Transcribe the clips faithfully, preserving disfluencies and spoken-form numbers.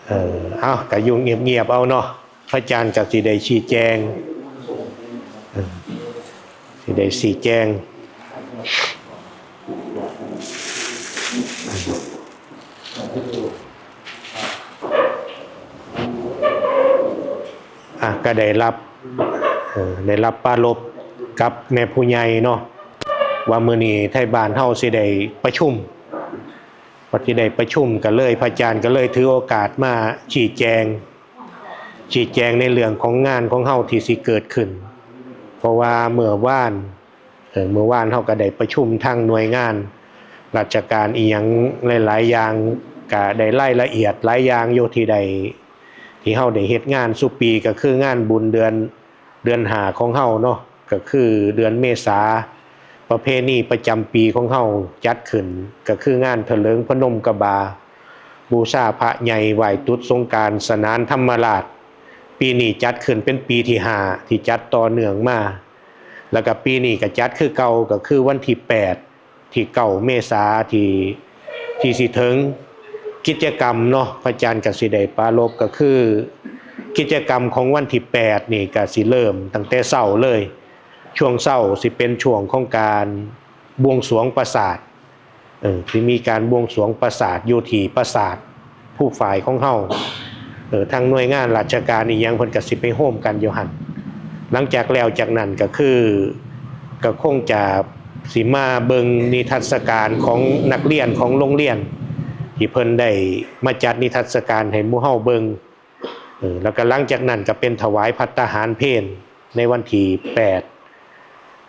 เออ เอา ก็อยู่เงียบๆเอาเนาะ พระอาจารย์ก็สิได้ชี้แจง เออ สิได้ชี้แจง อ่ะ ก็ได้รับ เออ ได้รับปรารภกับแม่ผู้ใหญ่เนาะ ว่ามื้อนี้ไทบ้านเฮาสิได้ประชุม ว่าสิได้ประชุมกันเลย พระอาจารย์ก็เลยถือโอกาสมาชี้แจง ชี้แจงในเรื่องของงานของเฮาที่สิเกิดขึ้น เพราะว่าเมื่อวาน เอ่อ เมื่อวานเฮาก็ได้ประชุมทางหน่วยงานราชการอีหยังหลายๆอย่าง ก็ได้รายละเอียดหลายอย่างอยู่ที่ได้ ที่เฮาได้เฮ็ดงานซุปี ก็คืองานบุญเดือน เดือนห้าของเฮาเนาะ ก็คือเดือนเมษา ประเพณีประจำปีของเฮาจัดขึ้น ก็คืองานถลิงพนมกบา บูชาพระใหญ่ ไหว้ตรุษสงกรานต์ สนานธรรมราช ปีนี้จัดขึ้นเป็นปีที่ห้าที่จัดต่อเนื่องมา แล้วก็ปีนี้ก็จัดคือเก่า ก็คือวันที่แปด ที่เก้าเมษาที่ ที่สิถึง กิจกรรมเนาะ พระอาจารย์ก็สิได้ปรารภก็คือ กิจกรรมของวันที่แปดนี่ก็สิเริ่มตั้งแต่เช้าเลย ช่วงเช้าสิเป็นช่วงของการบวงสรวงปราสาท เออ ที่มีการบวงสรวงปราสาทอยู่ที่ปราสาทภูฝายของเฮา เออ ทางหน่วยงานราชการอีหยังเพิ่นก็สิไปโฮมกันอยู่หั่น หลังจากแล้วจากนั้นก็คือ ก็คงจะสิมาเบิ่งนิทรรศการของนักเรียนของโรงเรียน ที่เพิ่นได้มาจัดนิทรรศการให้หมู่เฮาเบิ่ง เออ แล้วก็หลังจากนั้นก็เป็นถวายภัตตาหารเพลในวันที่แปด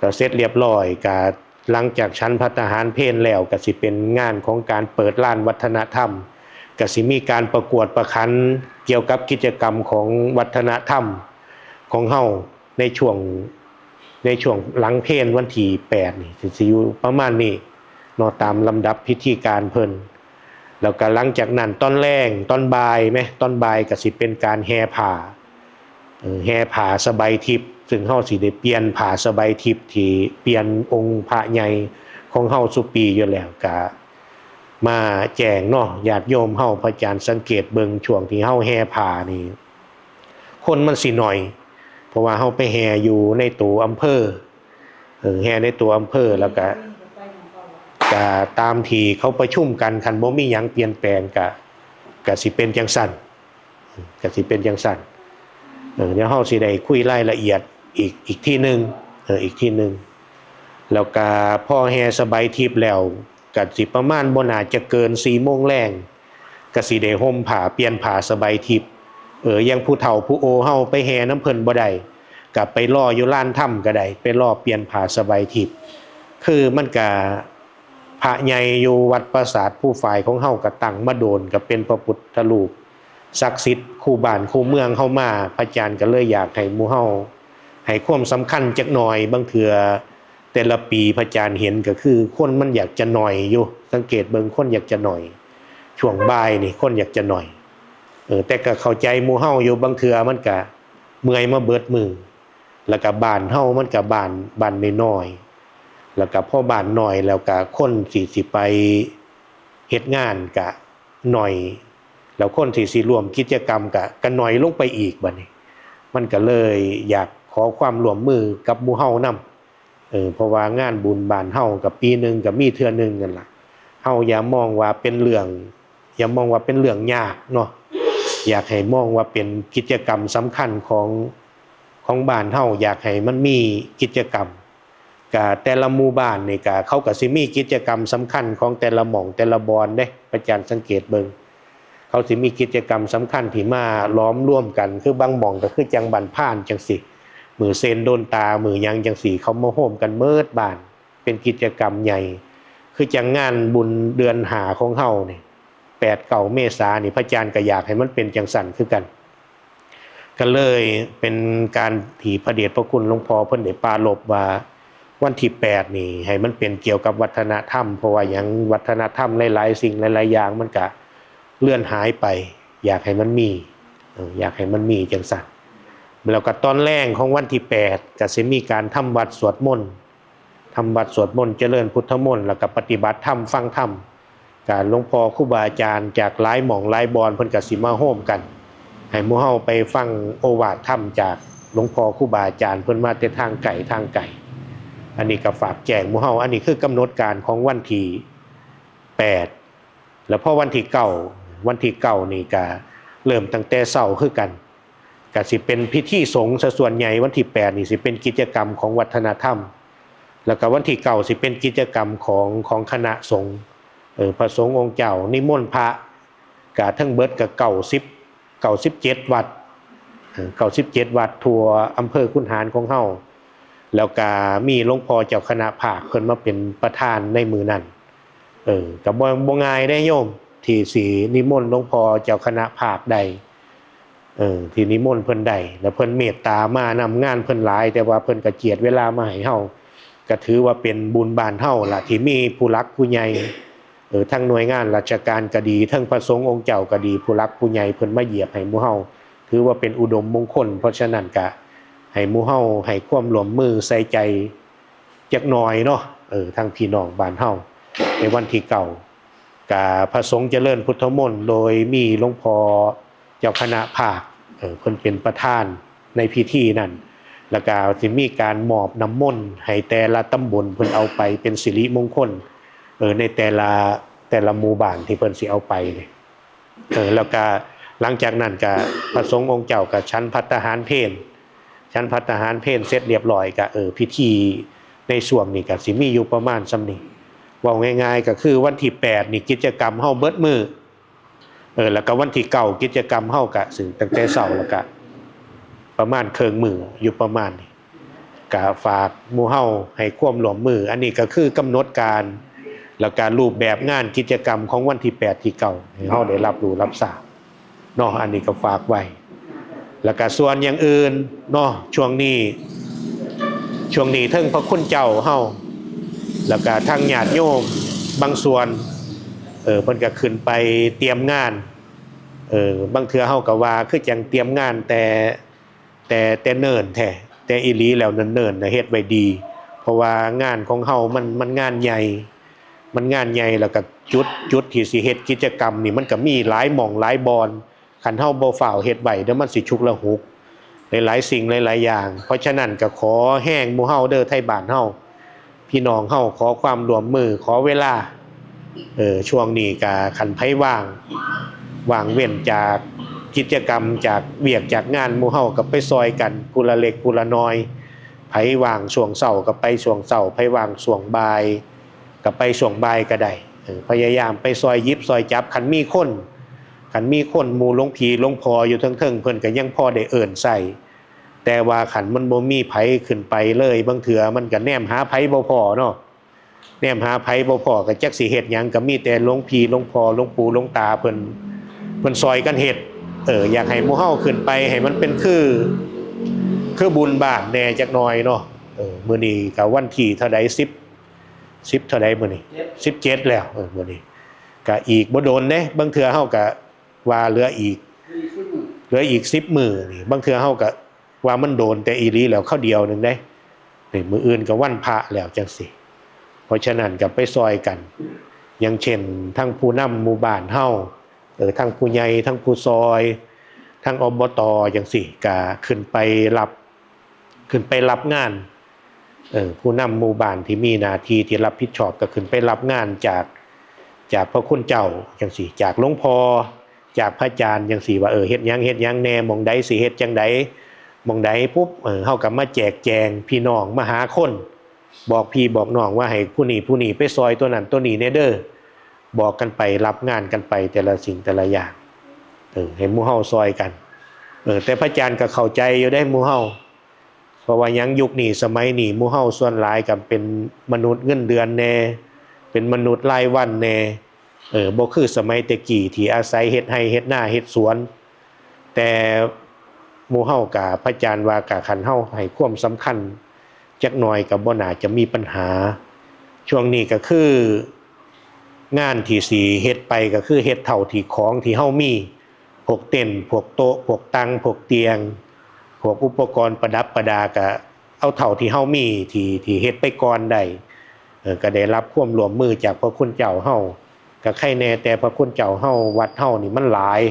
ก็เสร็จเรียบร้อย ก็หลังจากฉันภัตตาหารเพลแล้วก็สิเป็นงานของการเปิดลานวัฒนธรรม ก็สิมีการประกวดประขันเกี่ยวกับกิจกรรมของวัฒนธรรมของเฮาในช่วง ในช่วงหลังเพลวันที่แปดนี่ สิ สิอยู่ประมาณนี้เนาะ ตามลำดับพิธีการเพิ่น แล้วก็หลังจากนั้นตอนแลง ตอนบ่ายแหม ตอนบ่ายก็สิเป็นการแห่ผ้า เอ่อ แห่ผ้าสบายทิพย์ ซึ่งเฮาสิได้เปลี่ยนผ้าสบายทิพย์ที่เปลี่ยนองค์พระใหญ่ของเฮาซุปีอยู่แล้ว ก็มาแจ้งเนาะ ญาติโยมเฮา พระอาจารย์สังเกตเบิ่งช่วงที่เฮาแห่ผ้านี่ คนมันสิน้อย เพราะว่าเฮาไปแห่อยู่ในตัวอำเภอ เออ แห่ในตัวอำเภอ แล้วก็ ก็ตามที่เขาประชุมกัน คันบ่มีหยังเปลี่ยนแปลงก็ ก็สิเป็นจังซั่น ก็สิเป็นจังซั่น เออ เดี๋ยวเฮาสิได้คุยรายละเอียดอีก อีกทีหนึ่ง เออ อีกทีหนึ่ง แล้วก็พอแห่สบายทิพย์แล้ว ก็สิประมาณบ่น่าจะเกินสี่โมงแลง ก็สิได้ห่มผ้าเปลี่ยนผ้าสบายทิพย์ เออ อย่างผู้เฒ่าผู้โอเฮาไปแห่นำเพิ่นบ่ได้ ก็ไปรออยู่ลานธรรมก็ได้ ไปรอเปลี่ยนผ้าสบายทิพย์ คือมันก็ พระใหญ่อยู่วัดปราสาทภูฝายของเฮาก็ตั้งมาโดน ก็เป็นพระพุทธรูปศักดิ์สิทธิ์คู่บ้านคู่เมืองเฮามา พระอาจารย์ก็เลยอยากให้หมู่เฮาให้ความสำคัญจักหน่อย บางเทื่อแต่ละปีพระอาจารย์เห็นก็คือคนมันอยากจะน้อยอยู่ สังเกตเบิ่งคนอยากจะน้อย ช่วงบ่ายนี่คนอยากจะน้อย เออ แต่ก็เข้าใจหมู่เฮาอยู่ บางเทื่อมันก็เมื่อยมาเบิดมื้อ แล้วก็บ้านเฮามันก็บ้าน บ้านน้อยๆ แล้วก็พอบ้านน้อยแล้วก็คนที่สิไปเฮ็ดงานก็น้อย แล้วคนที่สิร่วมกิจกรรมก็ ก็น้อยลงไปอีกบัดนี้ มันก็เลยอยากขอความร่วมมือกับหมู่เฮานำ เออ เพราะว่างานบุญบ้านเฮาก็ปีหนึ่งก็มีเทื่อหนึ่งนั่นล่ะ เฮาอย่ามองว่าเป็นเรื่อง อย่ามองว่าเป็นเรื่องยากเนาะ อยากให้มองว่าเป็นกิจกรรมสำคัญของ ของบ้านเฮา อยากให้มันมีกิจกรรม กะแต่ละหมู่บ้านนี่กะเขาก็สิมีกิจกรรมสำคัญของแต่ละหม่องแต่ละบ่อนเด้ พระอาจารย์สังเกตเบิ่ง เขาสิมีกิจกรรมสำคัญที่มาหลอมรวมกัน คือบางหม่องก็คือจั่งบ้านพานจั่งซี้ มื้อเซนโดนตา มื้อหยังจั่งซี้ เขามาโฮมกันเมิดบ้าน เป็นกิจกรรมใหญ่ คือจั่งงานบุญเดือนห้าของเฮานี่ แปดเก้าเมษานี่ พระอาจารย์ก็อยากให้มันเป็นจั่งซั้นคือกัน ก็เลยเป็นการที่พระเดชพระคุณหลวงพ่อเพิ่นได้ปรารภว่า วันที่แปดนี่ให้มันเป็นเกี่ยวกับวัฒนธรรม เพราะว่าหยัง วัฒนธรรมหลายๆสิ่งหลายๆอย่างมันก็เลือนหายไป อยากให้มันมี เออ อยากให้มันมีจั่งซั้น แล้วก็ตอนแลงของวันที่แปดก็สิมีการทำวัตรสวดมนต์ ทำวัตรสวดมนต์เจริญพุทธมนต์ แล้วก็ปฏิบัติธรรมฟังธรรม ก การหลวงพ่อครูบาอาจารย์จากหลายหม่องหลายบอนเพิ่นก็สิมาโฮมกัน ให้หมู่เฮาไปฟังโอวาทธรรมจากหลวงพ่อครูบาอาจารย์เพิ่นมาแต่ทางไกลทางไกล อันนี้ก็ฝากแจ้งหมู่เฮา อันนี้คือกำหนดการของวันที่แปด แล้วพอวันที่เก้า วันที่เก้านี่ก็เริ่มตั้งแต่เช้าคือกัน ก็สิเป็นพิธีสงฆ์ซะส่วนใหญ่ วันที่แปดนี่สิเป็นกิจกรรมของวัฒนธรรม แล้วก็วันที่เก้าสิเป็นกิจกรรมของของคณะสงฆ์ เออ พระสงฆ์องค์เจ้านิมนต์พระ กะทั้งเบิดกะเก้าสิบ เก้าสิบเจ็ดวัด เออ เก้าสิบเจ็ดวัดทั่วอำเภอขุนหารของเฮา แล้วกะมีหลวงพ่อเจ้าคณะภาคเพิ่นมาเป็นประธานในมื้อนั้น เออ กะบ่ บ่ง่ายเด้โยม ที่สินิมนต์หลวงพ่อเจ้าคณะภาคได้ เออ ที่นิมนต์เพิ่นได้ แล้วเพิ่นเมตตามานำ งานเพิ่นหลาย แต่ว่าเพิ่นกะเจียดเวลามาให้เฮา กะถือว่าเป็นบุญบ้านเฮาล่ะ ที่มีผู้หลักผู้ใหญ่ เออ ทั้งหน่วยงานราชการกะดี ทั้งพระสงฆ์องค์เจ้ากะดี ผู้หลักผู้ใหญ่เพิ่นมาเยียบให้หมู่เฮา ถือว่าเป็นอุดมมงคล เพราะฉะนั้นกะให้หมู่เฮาให้ความร่วมมือใส่ใจจักหน่อยเนาะ เออ ทั้งพี่น้องบ้านเฮา ในวันที่เก้า กะพระสงฆ์เจริญพุทธมนต์ โดยมีหลวงพ่อเจ้าคณะภาค เออ เพิ่นเป็นประธานในพิธีนั้น แล้วกะสิมีการมอบน้ำมนต์ให้แต่ละตำบล เพิ่นเอาไปเป็นสิริมงคล เออ ในแต่ละ แต่ละหมู่บ้านที่เพิ่นสิเอาไปนี่ เออ แล้วกะหลังจากนั้นกะพระสงฆ์องค์เจ้ากะฉันภัตตาหารเพล ฉันภัตตาหารเพลเสร็จเรียบร้อยกะ เออ พิธีในช่วงนี้กะสิมีอยู่ประมาณส่ำนี้ เว้าง่ายๆ กะคือวันที่แปดนี่กิจกรรมเฮาเบิดมื้อ เออ แล้วกะวันที่เก้ากิจกรรมเฮากะสิตั้งแต่เช้า แล้วกะประมาณเคิ่งมื้ออยู่ประมาณนี้ กะฝากหมู่เฮาให้ความร่วมมือ อันนี้กะคือกำหนดการ แล้วกะรูปแบบงานกิจกรรมของวันที่แปดที่เก้า ให้เฮาได้รับรู้รับทราบเนาะ อันนี้กะฝากไว้ แล้วกะส่วนอย่างอื่นเนาะ ช่วงนี้ ช่วงนี้เทิงพระคุณเจ้าเฮา แล้วกะทางญาติโยมบางส่วน เออ เพิ่นกะขึ้นไปเตรียมงาน เออ บางเทื่อเฮากะว่าคือจั่งเตรียมงานแต่ แต่ แต่เนิ่นแท้ แต่อีหลีแล้วเนิ่นๆ นะ เฮ็ดไว้ดี เพราะว่างานของเฮามัน มันงานใหญ่ มันงานใหญ่ แล้วกะจุด จุดที่สิเฮ็ดกิจกรรมนี่มันกะมีหลายหม่องหลายบ่อน คันเฮาบ่ฟ้าวเฮ็ดไว้เดี๋ยวมันสิฉุกละหุก หลายๆ สิ่งหลายๆ อย่าง เพราะฉะนั้นกะขอแฮงหมู่เฮาเด้อ ไทบ้านเฮา พี่น้องเฮาขอความร่วมมือ ขอเวลา เออ ช่วงนี้กะคันไผว่าง ว่างเว้นจากกิจกรรม จากเวียกจากงาน หมู่เฮากะไปซอยกันผู้ละเล็กผู้ละน้อย ไผว่างช่วงเช้ากะไปช่วงเช้า ไผว่างช่วงบ่ายกะไปช่วงบ่ายกะได้ เออ พยายามไปซอยหยิบซอยจับ คันมีคน คันมีคนหมู่หลวงพี่หลวงพ่ออยู่เทิงๆ เพิ่นกะยังพอได้เอิ้นใส่ แต่ว่าคันมันบ่มีไผขึ้นไปเลย บางเทื่อมันกะแนมหาไผบ่พ้อเนาะ แนมหาไผบ่พ้อกะจักสิเฮ็ดหยัง กะมีแต่หลวงพี่หลวงพ่อหลวงปู่หลวงตาเพิ่น เพิ่นซอยกันเฮ็ด เออ อยากให้หมู่เฮาขึ้นไปให้มันเป็นคือ คือบุญบ้านแหน่จักหน่อยเนาะ เออ มื้อนี้กะวันที่เท่าใด สิบ สิบเท่าใดมื้อนี้ สิบเจ็ดแล้ว เออ มื้อนี้กะอีกบ่โดนเด้ บางเทื่อเฮากะว่าเหลืออีก เหลืออีกสิบมื้อนี่ บางเทื่อเฮากะว่ามันโดนแต่อีหลีแล้วคราวเดียวหนึ่งเด้ นี่มื้ออื่นกะวันพระแล้วจั่งซี้ เพราะฉะนั้นกะไปซอยกัน อย่างเช่น ทั้งผู้นำหมู่บ้านเฮา เออ ทั้งผู้ใหญ่ ทั้งผู้ซอย ทั้ง อบต. จั่งซี้ กะขึ้นไปรับ ขึ้นไปรับงาน เออ ผู้นำหมู่บ้านที่มีหน้าที่ที่รับผิดชอบกะขึ้นไปรับงานจาก จากพระคุณเจ้าจั่งซี้ จากหลวงพ่อ จากพระอาจารย์จั่งซี้ ว่า เออ เฮ็ดหยัง เฮ็ดหยังแหน่ หม่องใดสิเฮ็ดจั่งใด หม่องใดปุ๊บ เออ เฮากะมาแจกแจงพี่น้อง มาหาคน บอกพี่บอกน้องว่าให้ผู้นี้ผู้นี้ไปซอยตัวนั้นตัวนี้แหน่เด้อ บอกกันไป รับงานกันไปแต่ละสิ่งแต่ละอย่าง เออ ให้หมู่เฮาซอยกัน เออ แต่พระอาจารย์กะเข้าใจอยู่เด้หมู่เฮา เพราะว่าหยัง ยุคนี้สมัยนี้หมู่เฮาส่วนหลายกะเป็นมนุษย์เงินเดือนแหน่ เป็นมนุษย์รายวันแหน่ เออ บ่คือสมัยแต่กี้ที่อาศัยเฮ็ดไร่เฮ็ดนาเฮ็ดสวน แต่หมู่เฮากะ พระอาจารย์ว่ากะคันเฮาให้ความสำคัญจักหน่อยกะบ่น่าจะมีปัญหา ช่วงนี้กะคือ งานที่สิเฮ็ดไปกะคือเฮ็ดเท่าที่ของที่เฮามี พวกเต็นท์ พวกโต๊ะ พวกตัง พวกเตียง พวกอุปกรณ์ประดับประดากะเอาเท่าที่เฮามี ที่ ที่เฮ็ดไปก่อนได้ เออ กะได้รับความร่วมมือจากพระคุณเจ้าเฮา ก็ไคแน่แต่พระคุณเจ้าเฮา วัดเฮานี่มันหลาย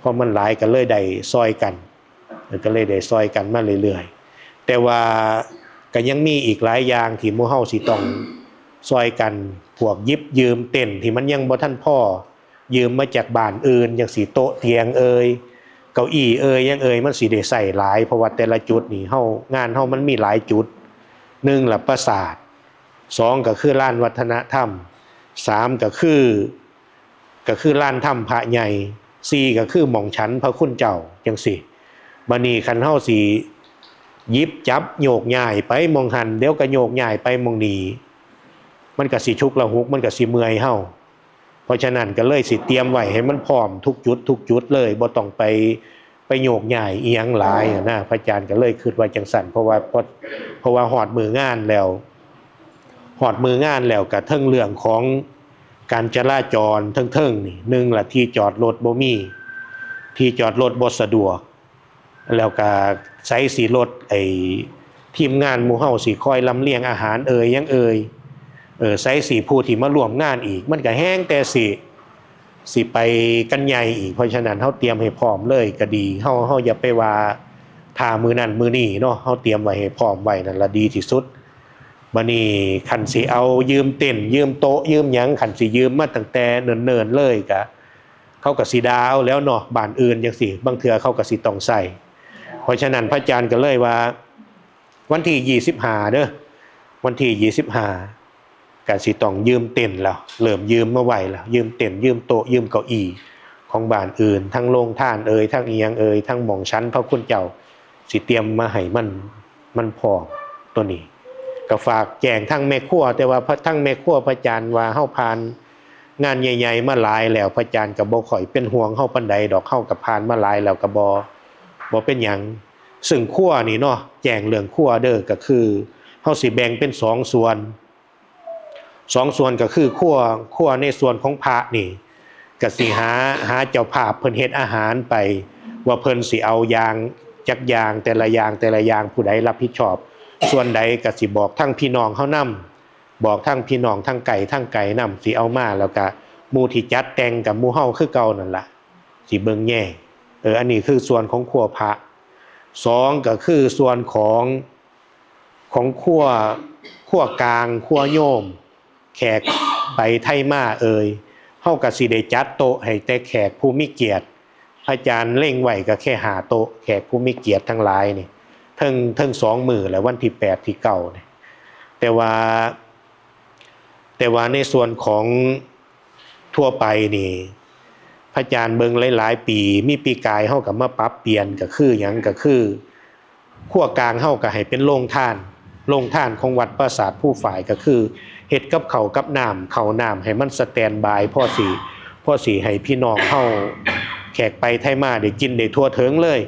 พอมันหลายก็เลยได้ซอยกัน ก็เลยได้ซอยกันมาเรื่อยๆ แต่ว่าก็ยังมีอีกหลายอย่างที่หมู่เฮาสิต้องซอยกัน พวกหยิบยืมเต็นท์ที่มันยังบ่ทันพอ ยืมมาจากบ้านอื่นจั่งซี้ โต๊ะเตียงเอ่ย เก้าอี้เอ่ย หยังเอ่ย มันสิได้ใช้หลาย เพราะว่าแต่ละจุดนี่เฮา งานเฮามันมีหลายจุด หนึ่งละปราสาท สองก็คือลานวัฒนธรรม สามก็คือ ก็คือลานถ้ำพระใหญ่ สี่ก็คือหม่องฉันพระคุณเจ้าจั่งซี้ บัดนี้คันเฮาสิหยิบจับโยกย้ายไปหม่องหั้น เดี๋ยวก็โยกย้ายไปหม่องนี้ มันก็สิฉุกละหุก มันก็สิเมื่อยเฮา เพราะฉะนั้นก็เลยสิเตรียมไว้ให้มันพร้อมทุกจุดทุกจุดเลย บ่ต้องไป ไปโยกย้ายอีหยังหลายหั้นนะ พระอาจารย์ก็เลยคิดว่าจั่งซั้น เพราะว่า เพราะ เพราะว่าฮอดมื้องานแล้ว ฮอดมื้องานแล้วก็เทิงเรื่องของการจราจรเทิงๆ นี่ หนึ่งละที่จอดรถบ่มี ที่จอดรถบ่สะดวก แล้วก็ไสสิรถ ไอ้ ทีมงานหมู่เฮาสิคอยลำเลียงอาหารเอ่ย หยังเอ่ย เออ ไสสิผู้ที่มาร่วมงานอีก มันก็แฮ่งแต่สิ สิไปกันใหญ่อีก เพราะฉะนั้นเฮาเตรียมให้พร้อมเลยก็ดี เฮา เฮาอย่าไปว่าถ้ามื้อนั้นมื้อนี้เนาะ เฮาเตรียมไว้ให้พร้อมไว้นั่นละดีที่สุด บัดนี้คันสิเอายืมเต็นท์ ยืมโต๊ะ ยืมหยัง คันสิยืมมาตั้งแต่เนิ่นๆ เลยก็ เขาก็สิด่าเอาแล้วเนาะ บ้านอื่นจั่งซี้ บางเทื่อเขาก็สิต้องใช้ เพราะฉะนั้นพระอาจารย์ก็เลยว่า วันที่ยี่สิบห้าเด้อ วันที่ยี่สิบห้าก็สิต้องยืมเต็นท์แล้ว เริ่มยืมมาไว้แล้ว ยืมเต็นท์ ยืมโต๊ะ ยืมเก้าอี้ของบ้านอื่น ทั้งโรงทานเอ่ย ทั้งอีหยังเอ่ย ทั้งหม่องฉันพระคุณเจ้า สิเตรียมมาให้มัน มันพร้อม ตัวนี้ ก็ฝากแจ้งทั้งแม่ครัว แต่ว่าพระ ทั้งแม่ครัวพระอาจารย์ว่าเฮาผ่านงานใหญ่ๆ มาหลายแล้ว พระอาจารย์ก็บ่ค่อยเป็นห่วงเฮาปานใดดอก เฮาก็ผ่านมาหลายแล้วก็บ่ บ่เป็นหยัง ซึ่งครัวนี่เนาะ แจ้งเรื่องครัวเด้อ ก็คือเฮาสิแบ่งเป็นสองส่วน สองส่วนก็คือครัว ครัวในส่วนของพระนี่ ก็สิหา หาเจ้าภาพเพิ่นเฮ็ดอาหารไป ว่าเพิ่นสิเอาอย่างจักอย่าง แต่ละอย่าง แต่ละอย่าง ผู้ใดรับผิดชอบส่วนใด ก็สิบอกทั้งพี่น้องเฮานำ บอกทั้งพี่น้องทั้งไกลทั้งไกลนำ สิเอามา แล้วก็หมู่ที่จัดแต่งกับหมู่เฮาคือเก่านั่นล่ะ สิเบิ่งแยง เออ อันนี้คือส่วนของครัวพระ สองก็คือส่วนของ ของครัว ครัวกลาง ครัวโยม แขกไปไทยมาเอ่ย เฮาก็สิได้จัดโต๊ะให้แต่แขกผู้มีเกียรติ พระอาจารย์เล็งไว้ก็แค่ห้าโต๊ะ แขกผู้มีเกียรติทั้งหลายนี่ เทิง เทิงสองมื้อแหละ วันที่แปดที่เก้านี่ แต่ว่า แต่ว่าในส่วนของทั่วไปนี่ พระอาจารย์เบิ่งหลายๆ ปี มีปีกายเฮาก็มาปรับเปลี่ยน ก็คือหยัง ก็คือ ครัวกลางเฮาก็ให้เป็นโรงทาน โรงทานของวัดปราสาทภูฝาย ก็คือเฮ็ดกับข้าวกับน้ำ ข้าวน้ำให้มันสแตนบาย พอสิ พอสิให้พี่น้องเฮา แขกไปไทยมาได้กินได้ทั่วถึงเลย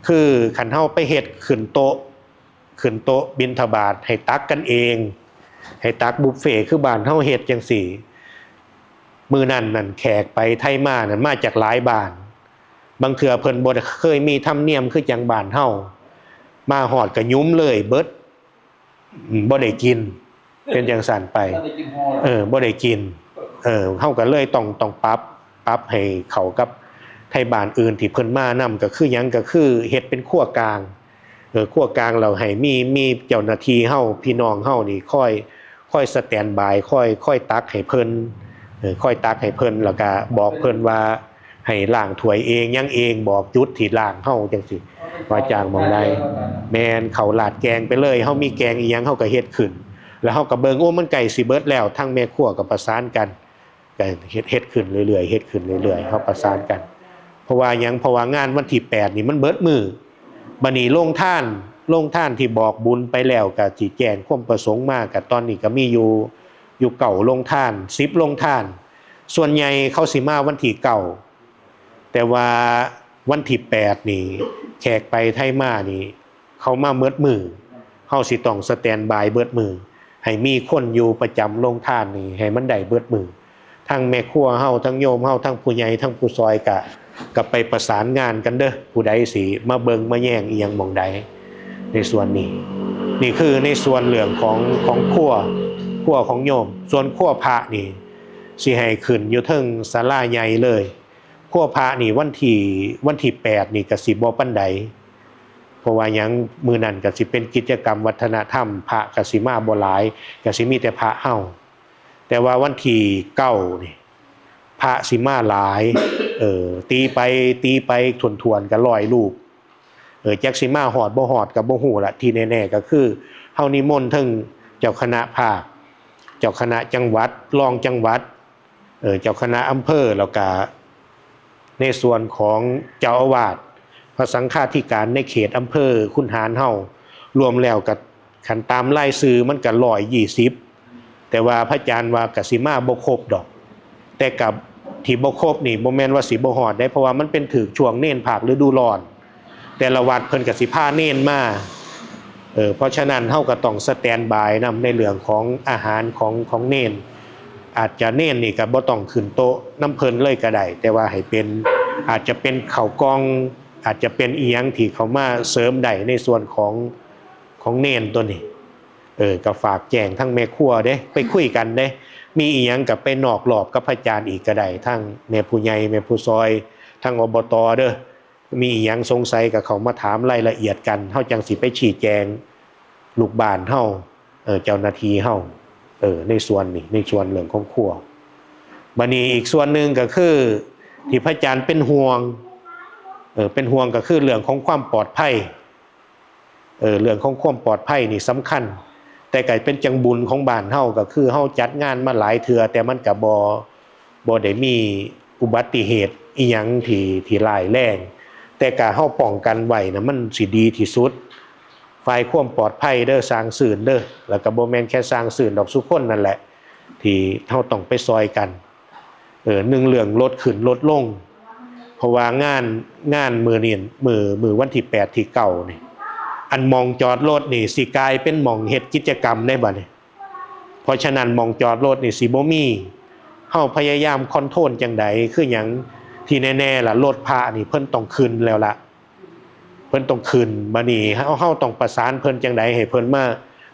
คือคันเฮาไปเฮ็ดขึ้นโต๊ะ ขึ้นโต๊ะบิณฑบาตให้ตักกันเอง ให้ตักบุฟเฟ่ต์คือบ้านเฮาเฮ็ดจั่งซี้ มื้อนั้นนั่นแขกไปไทยมานั่นมาจากหลายบ้าน บางเทื่อเพิ่นบ่เคยมีธรรมเนียมคือจั่งบ้านเฮา มาฮอดก็หยุมเลยเบิด อืม บ่ได้กิน เป็นจั่งซั้นไป บ่ได้กินฮอด เออ บ่ได้กิน เออ เฮาก็เลยต้อง ต้องปรับ ปรับให้เข้ากับไทบ้านอื่นที่เพิ่นมานำ ก็คือหยัง ก็คือเฮ็ดเป็นครัวกลาง เออ ครัวกลางแล้วให้มี มีเจ้าหน้าที่เฮา พี่น้องเฮานี่คอย คอยสแตนบาย คอย คอยตักให้เพิ่น เออ คอยตักให้เพิ่น แล้วก็บอกเพิ่นว่าให้ล้างถ้วยเองหยังเอง บอกจุดที่ล้างเฮาจั่งซี้ ว่าจ้างหม่องใด แม่น เข้าราดแกงไปเลย เฮามีแกงอีหยังเฮาก็เฮ็ดขึ้น แล้วเฮาก็เบิ่ง โอ้ มันใกล้สิเบิดแล้ว ทางแม่ครัวก็ประสานกัน ก็เฮ็ด เฮ็ดขึ้นเรื่อยๆ เฮ็ดขึ้นเรื่อยๆ เฮาประสานกัน เพราะว่าหยัง เพราะว่างานวันที่แปดนี่มันเบิดมื้อ บัดนี้โรงทาน โรงทานที่บอกบุญไปแล้วก็สิแจ้งความประสงค์มา ก็ตอนนี้ก็มีอยู่ อยู่เก้าโรงทาน สิบโรงทาน ส่วนใหญ่เขาสิมาวันที่เก้า แต่ว่าวันที่แปดนี่ แขกไปไทยมานี่ เขามาเมิดมื้อ เฮาสิต้องสแตนบายเบิดมื้อ ให้มีคนอยู่ประจำโรงทานนี่ ให้มันได้เบิดมื้อ ทั้งแม่ครัวเฮา ทั้งโยมเฮา ทั้งผู้ใหญ่ ทั้งผู้ซอยกะ กะไปประสานงานกันเด้อ ผู้ใดสิมาเบิ่งมาแยงอีหยังหม่องใด ในส่วนนี้ นี่คือในส่วนเรื่องของ ของครัว ครัวของโยม ส่วนครัวพระนี่ สิให้ขึ้นอยู่เทิงศาลาใหญ่เลย ครัวพระนี่วันที่ วันที่แปดนี่ก็สิบ่ปานใด เพราะว่าหยัง มื้อนั้นก็สิเป็นกิจกรรมวัฒนธรรม พระก็สิมาบ่หลาย ก็สิมีแต่พระเฮา แต่ว่าวันที่เก้านี่ พระสิมาหลาย เออ ตีไป ตีไปถ้วนๆก็ร้อยรูป เออ จักสิมาฮอดบ่ฮอดก็บ่ฮู้ละ ที่แน่ๆก็คือเฮานิมนต์เทิงเจ้าคณะภาค เจ้าคณะจังหวัด รองจังหวัด เออ เจ้าคณะอำเภอ แล้วก็ในส่วนของเจ้าอาวาส พระสังฆาธิการในเขตอำเภอคุนหารเฮา รวมแล้วก็คันตามรายชื่อมันก็ร้อยยี่สิบ แต่ว่าพระอาจารย์ว่าก็สิมาบ่ครบดอก แต่กับที่บ่ครบนี่บ่แม่นว่าสิบ่ฮอดเด้ เพราะว่ามันเป็นถืกช่วงเณรภาคฤดูร้อน แต่ละวัดเพิ่นก็สิพาเณรมา เออ เพราะฉะนั้นเฮาก็ต้องสแตนบายนำในเรื่องของอาหารของ ของเณร อาจจะเณรนี่ก็บ่ต้องขึ้นโต๊ะนำเพิ่นเลยก็ได้ แต่ว่าให้เป็น อาจจะเป็นข้าวกล่อง อาจจะเป็นอีหยังที่เขามาเสริมได้ในส่วนของ ของเณรตัวนี้ เออ ก็ฝากแจ้งทั้งแม่ครัวเด้ ไปคุยกันเด้ มีอีหยังก็ไปนอกรอบกับพระอาจารย์อีกก็ได้ ทั้งแม่ผู้ใหญ่ แม่ผู้ซอย ทั้ง อบต เด้อ มีอีหยังสงสัยก็เข้ามาถามรายละเอียดกัน เฮาจังสิไปชี้แจงลูกบ้านเฮา เออ เจ้าหน้าที่เฮา เออ ในส่วนนี้ ในส่วนเรื่องของครัว บัดนี้อีกส่วนหนึ่งก็คือ ที่พระอาจารย์เป็นห่วง เออ เป็นห่วงก็คือเรื่องของความปลอดภัย เออ เรื่องของความปลอดภัยนี่สำคัญ แต่ก็เป็นจังบุญของบ้านเฮา ก็คือเฮาจัดงานมาหลายเทื่อ แต่มันก็บ่ บ่ได้มีอุบัติเหตุอีหยังที่ ที่ร้ายแรง แต่ก็เฮาป้องกันไว้นะ มันสิดีที่สุด ฝ่ายความปลอดภัยเด้อ ซ่างซื่นเด้อ แล้วก็บ่แม่นแค่ซ่างซื่นดอก ซุคนนั่นแหละ ที่เฮาต้องไปซอยกัน เออ หนึ่งเรื่องรถขึ้นรถลง เพราะว่างาน งานมื้อนี้ มื้อ มื้อวันที่แปด ที่เก้านี่ อันหม่องจอดรถนี่สิกลายเป็นหม่องเฮ็ดกิจกรรมได้บัดนี้ เพราะฉะนั้นหม่องจอดรถนี่สิบ่มี เฮาพยายามคอนโทรลจังใด คือหยัง ที่แน่ๆล่ะ รถพระนี่เพิ่นต้องขึ้นแล้วล่ะ เพิ่นต้องขึ้น บัดนี้เฮา เฮาต้องประสานเพิ่นจังใดให้เพิ่นมา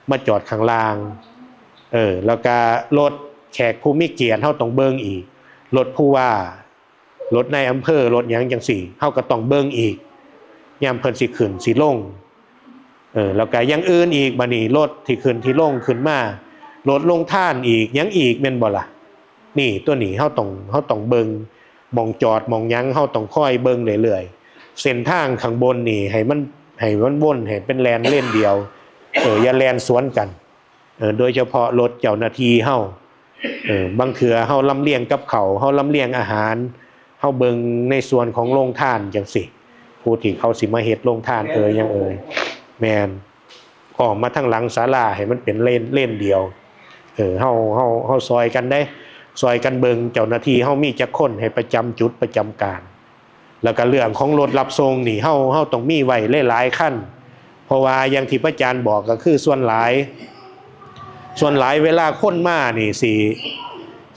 มาจอดข้างล่าง เออ แล้วก็รถแขกผู้มีเกียรติเฮาต้องเบิ่งอีก รถผู้ว่า รถนายอำเภอ รถหยังจังซี้ เฮาก็ต้องเบิ่งอีก ยามเพิ่นสิขึ้นสิลง เออ แล้วก็อย่างอื่นอีก บัดนี้รถที่ขึ้นที่ลงขึ้นมา รถโรงทานอีก หยังอีก แม่นบ่ล่ะ นี่ ตัวนี้เฮาต้อง เฮาต้องเบิ่ง หม่องจอดหม่องหยัง เฮาต้องคอยเบิ่งเรื่อยๆ เส้นทางข้างบนนี่ให้มัน ให้มันวน ให้เป็นแล่นเลนเดียว เออ อย่าแล่นสวนกัน เออ โดยเฉพาะรถเจ้าหน้าที่เฮา เออ บางเทื่อเฮาลำเลียงกับข้าว เฮาลำเลียงอาหาร เฮาเบิ่งในส่วนของโรงทานจังซี้ ผู้ที่เขาสิมาเฮ็ดโรงทานเอ่ยหยังเอ่ย แม่น อ้อมมาทางหลังศาลาให้มันเป็นเลน เลนเดียว เออ เฮา เฮา เฮาซอยกันเด้ ซอยกันเบิ่ง เจ้าหน้าที่เฮามีจักคนให้ประจำจุดประจำการ แล้วก็เรื่องของรถรับส่งนี่ เฮา เฮาต้องมีไว้หลายๆคัน เพราะว่าอย่างที่พระอาจารย์บอกก็คือส่วนหลาย ส่วนหลายเวลาคนมานี่สิ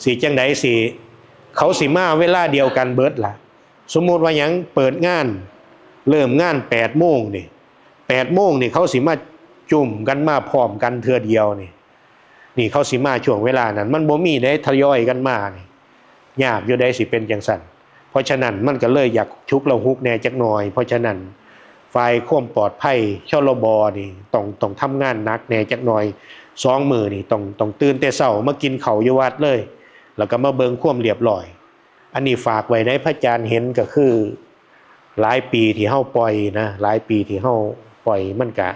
สิจังใดสิ เขาสิมาเวลาเดียวกันเบิดล่ะ สมมุติว่าหยัง เปิดงาน เริ่มงานแปดโมงนี่ แปดโมงนี่เขาสิมาจุ่มกันมาพร้อมกันเทื่อเดียวนี่ นี่เขาสิมาช่วงเวลานั้น มันบ่มีเด้ ทยอยกันมานี่ ยากอยู่เด้สิเป็นจังซั่น เพราะฉะนั้นมันก็เลยอยากฉุกละหุกแหน่จักหน่อย เพราะฉะนั้นฝ่ายความปลอดภัย ชลบ นี่ต้อง ต้องทำงานหนักแหน่จักหน่อย สองมื้อนี่ต้อง ต้องตื่นแต่เช้ามากินข้าวอยู่วัดเลย แล้วก็มาเบิ่งความเรียบร้อย อันนี้ฝากไว้ได้ พระอาจารย์เห็นก็คือ หลายปีที่เฮาปล่อยนะ หลายปีที่เฮาปล่อย มันกะ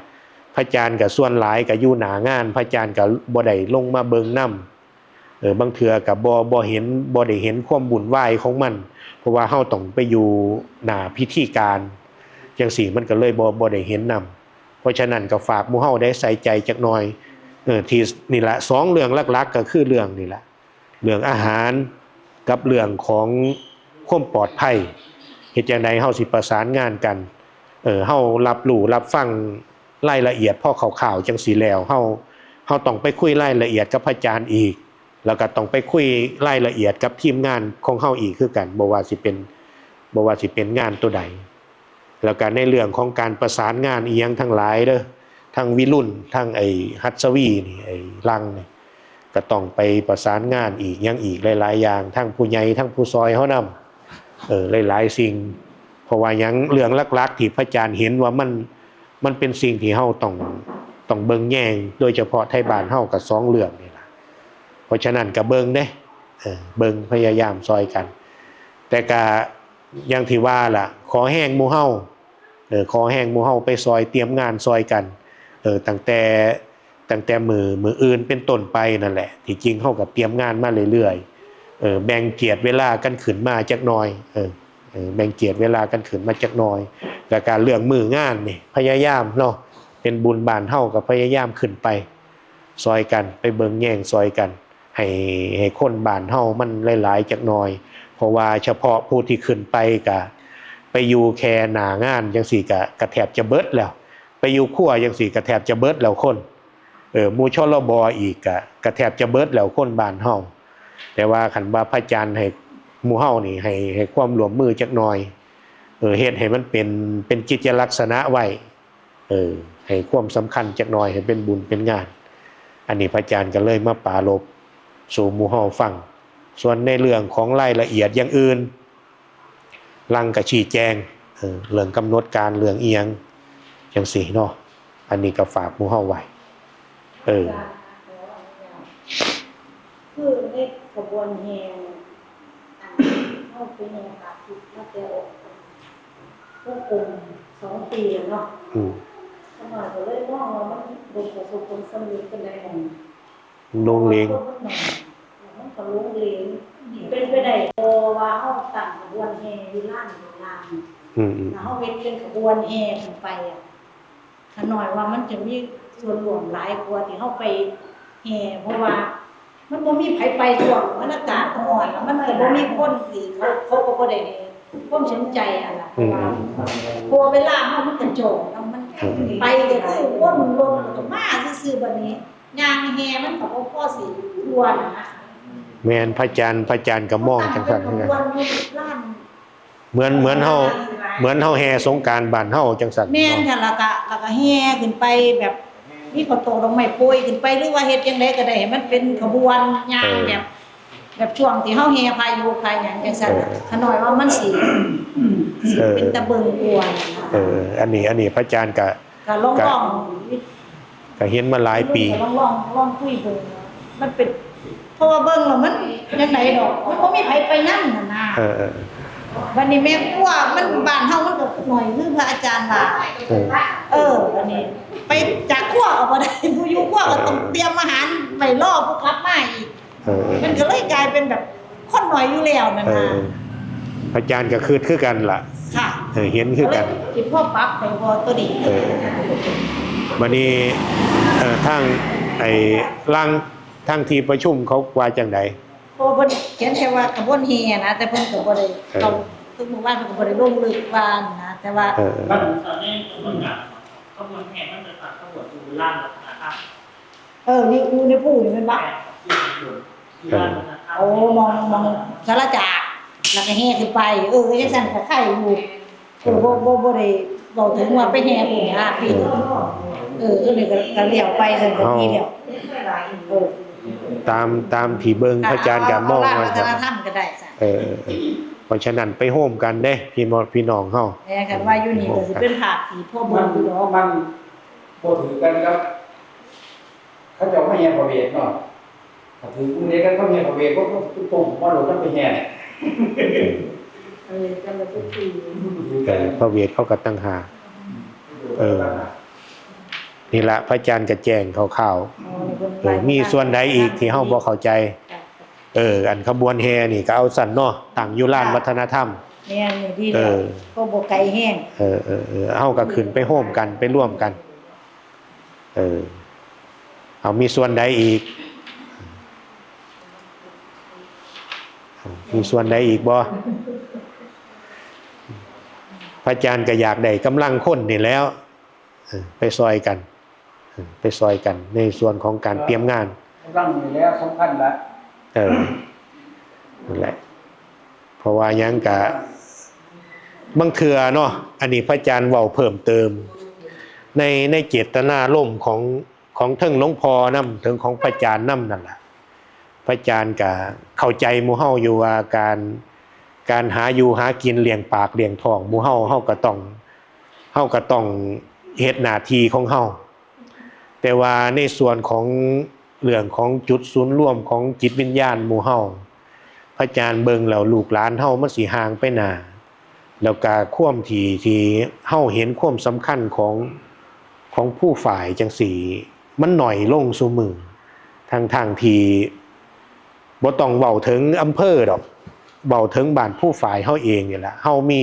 พระอาจารย์กะส่วนหลายกะอยู่หน้างาน พระอาจารย์กะบ่ได้ลงมาเบิ่งนำ เออ บางเทื่อกะบ่ บ่เห็น บ่ได้เห็นความวุ่นวายของมัน เพราะว่าเฮาต้องไปอยู่หน้าพิธีการ จังซี้มันก็เลยบ่ บ่ได้เห็นนำ เพราะฉะนั้นก็ฝากหมู่เฮาได้ใส่ใจจักหน่อย เออ ที่นี่ละ สองเรื่องหลักๆก็คือเรื่องนี่ละ เรื่องอาหารกับเรื่องของความปลอดภัย เฮ็ดจั่งใดเฮาสิประสานงานกัน เออ เฮารับรู้รับฟังรายละเอียดพอคร่าวๆจั่งซี้แล้ว เฮา เฮาต้องไปคุยรายละเอียดกับพระอาจารย์อีก แล้วก็ต้องไปคุยรายละเอียดกับทีมงานของเฮาอีกคือกัน บ่ว่าสิเป็น บ่ว่าสิเป็นงานตัวใด แล้วก็ในเรื่องของการประสานงานอีหยังทั้งหลายเด้อ ทั้งวิรุณ ทั้งไอ้หัสวีนี่ ไอ้ลังนี่ ก็ต้องไปประสานงานอีกหยังอีกหลายๆอย่าง ทั้งผู้ใหญ่ทั้งผู้ซอยเฮานำ เออ หลายๆสิ่ง เพราะว่าหยัง เรื่องหลักๆที่พระอาจารย์เห็นว่ามัน มันเป็นสิ่งที่เฮาต้อง ต้องเบิ่งแยง โดยเฉพาะไทบ้านเฮาก็สองเรื่องนี่ล่ะ เพราะฉะนั้นก็เบิ่งเด้ เออ เบิ่ง พยายามซอยกัน แต่ก็อย่างที่ว่าล่ะ ขอแฮงหมู่เฮา เออ ขอแฮงหมู่เฮาไปซอยเตรียมงานซอยกัน เออ ตั้งแต่ ตั้งแต่มื้อ มื้ออื่นเป็นต้นไปนั่นแหละ ที่จริงเฮาก็เตรียมงานมาเรื่อยๆ เออ แบ่งเจียดเวลากันขึ้นมาจักหน่อย เออ เออ แบ่งเจียดเวลากันขึ้นมาจักหน่อย แล้วก็เรื่องมื้องานนี่ พยายามเนาะ เป็นบุญบ้านเฮาก็พยายามขึ้นไปซอยกัน ไปเบิ่งแยงซอยกัน ให้ ให้คนบ้านเฮามันหลายๆจักหน่อย เพราะว่าเฉพาะผู้ที่ขึ้นไปก็ไปอยู่แค่หน้างานจังซี้ก็ ก็แทบจะเบิดแล้ว ไปอยู่ครัวจังซี้ก็แทบจะเบิดแล้วคน เออ หมู่ ชลบ อีกก็ ก็แทบจะเบิดแล้วคนบ้านเฮา แต่ว่าคันว่าพระอาจารย์ให้หมู่เฮานี่ ให้ ให้ความร่วมมือจักหน่อย เออ เฮ็ดให้มันเป็น เป็นกิจลักษณะไว้ เออ ให้ความสำคัญจักหน่อย ให้เป็นบุญเป็นงาน อันนี้พระอาจารย์ก็เลยมาปรารภสู่หมู่เฮาฟัง ส่วนในเรื่องของรายละเอียดอย่างอื่น ลังก็ชี้แจง เออ เรื่องกำหนดการ เรื่องอิหยังจังซี้เนาะ อันนี้ก็ฝากหมู่เฮาไว้ เออ คือในขบวนแห่ อันเฮาไปแห่พระอาทิตย์มาแต่ออกพระกรมสองปีแล้วเนาะ อืม ข้าน้อยก็เลยมองว่ามันบ่ประสบผลสำเร็จปานใดหม่อง ลงเหลง คนมันน้อย มันก็ลงเหลง เป็นไปได้บ่ว่าเฮาตั้งขบวนแห่อยู่ลานโบราณ อืม อืม แล้วเฮาเฮ็ดเป็นขบวนแห่ขึ้นไปอะ ข้าน้อยว่ามันจะมีส่วนร่วมหลายกว่าที่เฮาไปแห่ เพราะว่ามันบ่มีไผไปช่วงมันอากาศร้อน แล้วมันก็บ่มีคนสิ เขา เขาก็บ่ได้ให้ความสนใจอะล่ะ อืม เพราะว่า อืม เพราะว่าเวลาเฮามันก็โจรเนาะ มัน อืม ไปก็คือวนรถแล้วก็มาซื่อๆ บัดนี้ ย่างแห่มันก็บ่พอสิทั่วน่ะนะ แม่น พระอาจารย์ พระอาจารย์ก็มองจังซั่นคือกัน ขบวนอยู่ลาน เหมือน เหมือนเฮา เหมือนเฮาแห่สงกรานต์บ้านเฮาจังซั่น แม่น เนาะ ค่ะ แล้วก็ แล้วก็แห่ขึ้นไปแบบ มีข้าวตอกดอกไม้โปรยขึ้นไป หรือว่าเฮ็ดจังใดก็ได้ให้มันเป็นขบวนย่าง เออ แบบ แบบช่วงที่เฮาแห่พายุพาหยังจังซั่น เออ ข้าน้อยว่ามันสิ สิ เออ เป็นตาเบิ่งกว่าน่ะนะ เออ อันนี้ อันนี้พระอาจารย์ก็ ก็ลอง ก็ ลอง ก็เห็นมาหลายปี ลอง ลอง ลองคุยเบิ่ง มันเป็น เพราะว่าเบิ่งแล้วมันจังใดดอก มันบ่มีไผไปนำนั่นนะ เออ เออ บัดนี้แม่ครัวมัน บ้านเฮามันก็น้อย คือพระอาจารย์ว่า เออ เออ บัดนี้ไปจากครัวก็บ่ได้ ผู้อยู่ครัวก็ต้อง เออ เตรียมอาหารไว้รอผู้กลับมาอีก เออ มันก็เลยกลายเป็นแบบคนน้อยอยู่แล้วนั่น เออ นะ พระอาจารย์ก็คิดคือกันล่ะ ค่ะ เออ เห็นคือกัน ก็เลยสิพอปรับไปบ่ตัวนี้ เออ บัดนี้ เอ่อ ทางไอ้หลัง ทางที่ประชุมเขาว่าจังใด โอ้ เพิ่นเขียนแค่ว่าขบวนแห่นะ แต่เพิ่นก็บ่ได้ เออ เข้า คือเมื่อวานเพิ่นก็บ่ได้ลงลึกว่านะ แต่ว่า เออ มันตอนนี้ขบวนการขบวนแห่มันเป็นขบวนอยู่ลานวัฒนธรรม เออ นี่อยู่ในภูนี่แม่นบ่ อยู่ลานวัฒนธรรม โอ้ มอง มองสารจาก แล้วก็แห่ขึ้นไป เออ จังซั่นก็ไคอยู่ เออ บ่ บ่ บ่ได้เว้าถึงว่าไปแห่บุญนะพี่ เออ เออ ตัวนี้ก็ ก็เลี้ยวไปซั่นก็ดีแล้ว เออ ตาม ตามที่เบิ่งพระอาจารย์ก็มอง เอา ว่า วัฒนธรรมก็ได้จ้ะ เออ เออ เพราะฉะนั้นไปโฮมกันเด้ พี่น้อง พี่น้องเฮา แม่คันว่าอยู่นี่ก็สิเป็นภาพที่พอเบิ่งอยู่ดอก มัน มันบ่ถือกันครับ เขาเจ้ามาแห่พระเวทเนาะ ถ้าถือมื้อใด๋ก็เขาแห่พระเวท ก็ ก็ ก็ ก็บ่รู้จักไปแห่ เออ จังหวัดทุกปี เออ พระเวทเขาก็ต่างหาก เออ นี่ละพระอาจารย์ก็แจ้งคร่าวๆ อ๋อ เพิ่น เออ มีส่วนใด๋อีกที่เฮาบ่เข้าใจ ค่ะ เออ อันขบวนแห่นี่ก็เอาซั่นเนาะ ตั้งอยู่ลานวัฒนธรรม แม่น นี่ดีแล้ว เออ ก็บ่ไกลแฮง เออ เออ เออ เฮาก็ขึ้นไปโฮมกัน ไปร่วมกัน เออ เอามีส่วนใด๋อีก มีส่วนใด๋อีกบ่ พระอาจารย์ก็อยากได้กำลังคนนี่แหล้ว เออ ไปซอยกัน เออ ไปซอยกันในส่วนของการเตรียมงาน กำลังนี่แหละสำคัญละ เออ นั่นแหละ เพราะว่าหยังกะ บางเทื่อเนาะ อันนี้พระอาจารย์เว้าเพิ่มเติม ใน ในเจตนารมณ์ของ ของเทิงหลวงพ่อนำ เทิงของพระอาจารย์นำนั่นล่ะ พระอาจารย์ก็เข้าใจหมู่เฮาอยู่ว่าการ การหาอยู่หากินเลี้ยงปากเลี้ยงท้องหมู่เฮา เฮาก็ต้อง เฮาก็ต้องเฮ็ดหน้าที่ของเฮา แต่ว่าในส่วนของเรื่องของจุดศูนย์รวมของจิตวิญญาณหมู่เฮา พระอาจารย์เบิ่งแล้วลูกหลานเฮามันสิห่างไปหน้า แล้วก็ความที่ ที่เฮาเห็นความสำคัญของ ของผู้ฝ่ายจังซี่ มันน้อยลงซุมื้อ ทั้งๆที่บ่ต้องเว้าถึงอำเภอดอก เว้าถึงบ้านผู้ฝ่ายเฮาเองนี่แหละ เฮามี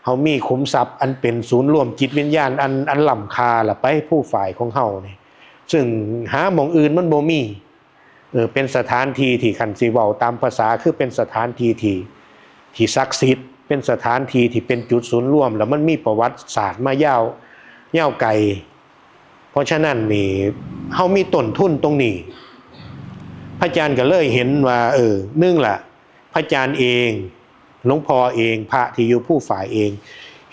เฮามีขุมทรัพย์อันเป็นศูนย์รวมจิตวิญญาณอัน อันล้ำค่าละไป ผู้ฝ่ายของเฮานี่ ซึ่งหาหม่องอื่นมันบ่มี เออ เป็นสถานที่ที่คันสิเว้าตามภาษาคือเป็นสถานที่ที่ ที่ศักดิ์สิทธิ์ เป็นสถานที่ที่เป็นจุดศูนย์รวม แล้วมันมีประวัติศาสตร์มายาว ยาวไกล เพราะฉะนั้นนี่เฮามีต้นทุนตรงนี้ พระอาจารย์ก็เลยเห็นว่า เออ หนึ่งละ พระอาจารย์เอง หลวงพ่อเอง พระที่อยู่ผู้ฝ่ายเอง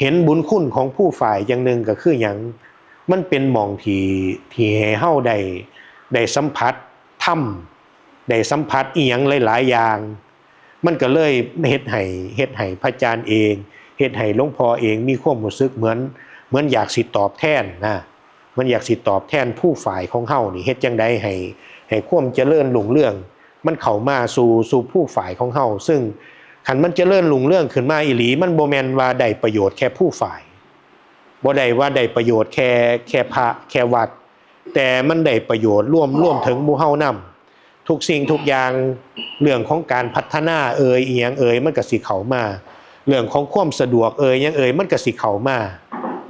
เห็นบุญคุณของผู้ฝ่ายอย่างหนึ่งก็คือหยัง มันเป็นหม่องที่ ที่ให้เฮาได้ ได้สัมผัสธรรม ได้สัมผัสอีหยังหลายๆอย่าง มันก็เลยเฮ็ดให้ เฮ็ดให้พระอาจารย์เอง เฮ็ดให้หลวงพ่อเองมีความรู้สึกเหมือน เหมือนอยากสิตอบแทนนะ เหมือนอยากสิตอบแทนผู้ฝ่ายของเฮานี่ เฮ็ดจั่งใดให้ ให้ความเจริญรุ่งเรือง มันเข้ามาสู่ สู่ผู้ฝ่ายของเฮา ซึ่งคันมันเจริญรุ่งเรืองขึ้นมาอีหลี มันบ่แม่นว่าได้ประโยชน์แค่ผู้ฝ่าย บ่ได้ว่าได้ประโยชน์แค่ แค่พระ แค่วัด แต่มันได้ประโยชน์รวม รวมถึงหมู่เฮานำ ทุกสิ่งทุกอย่าง เรื่องของการพัฒนาเอ่ย อีหยังเอ่ย มันก็สิเข้ามา เรื่องของความสะดวกเอ่ย หยังเอ่ย มันก็สิเข้ามา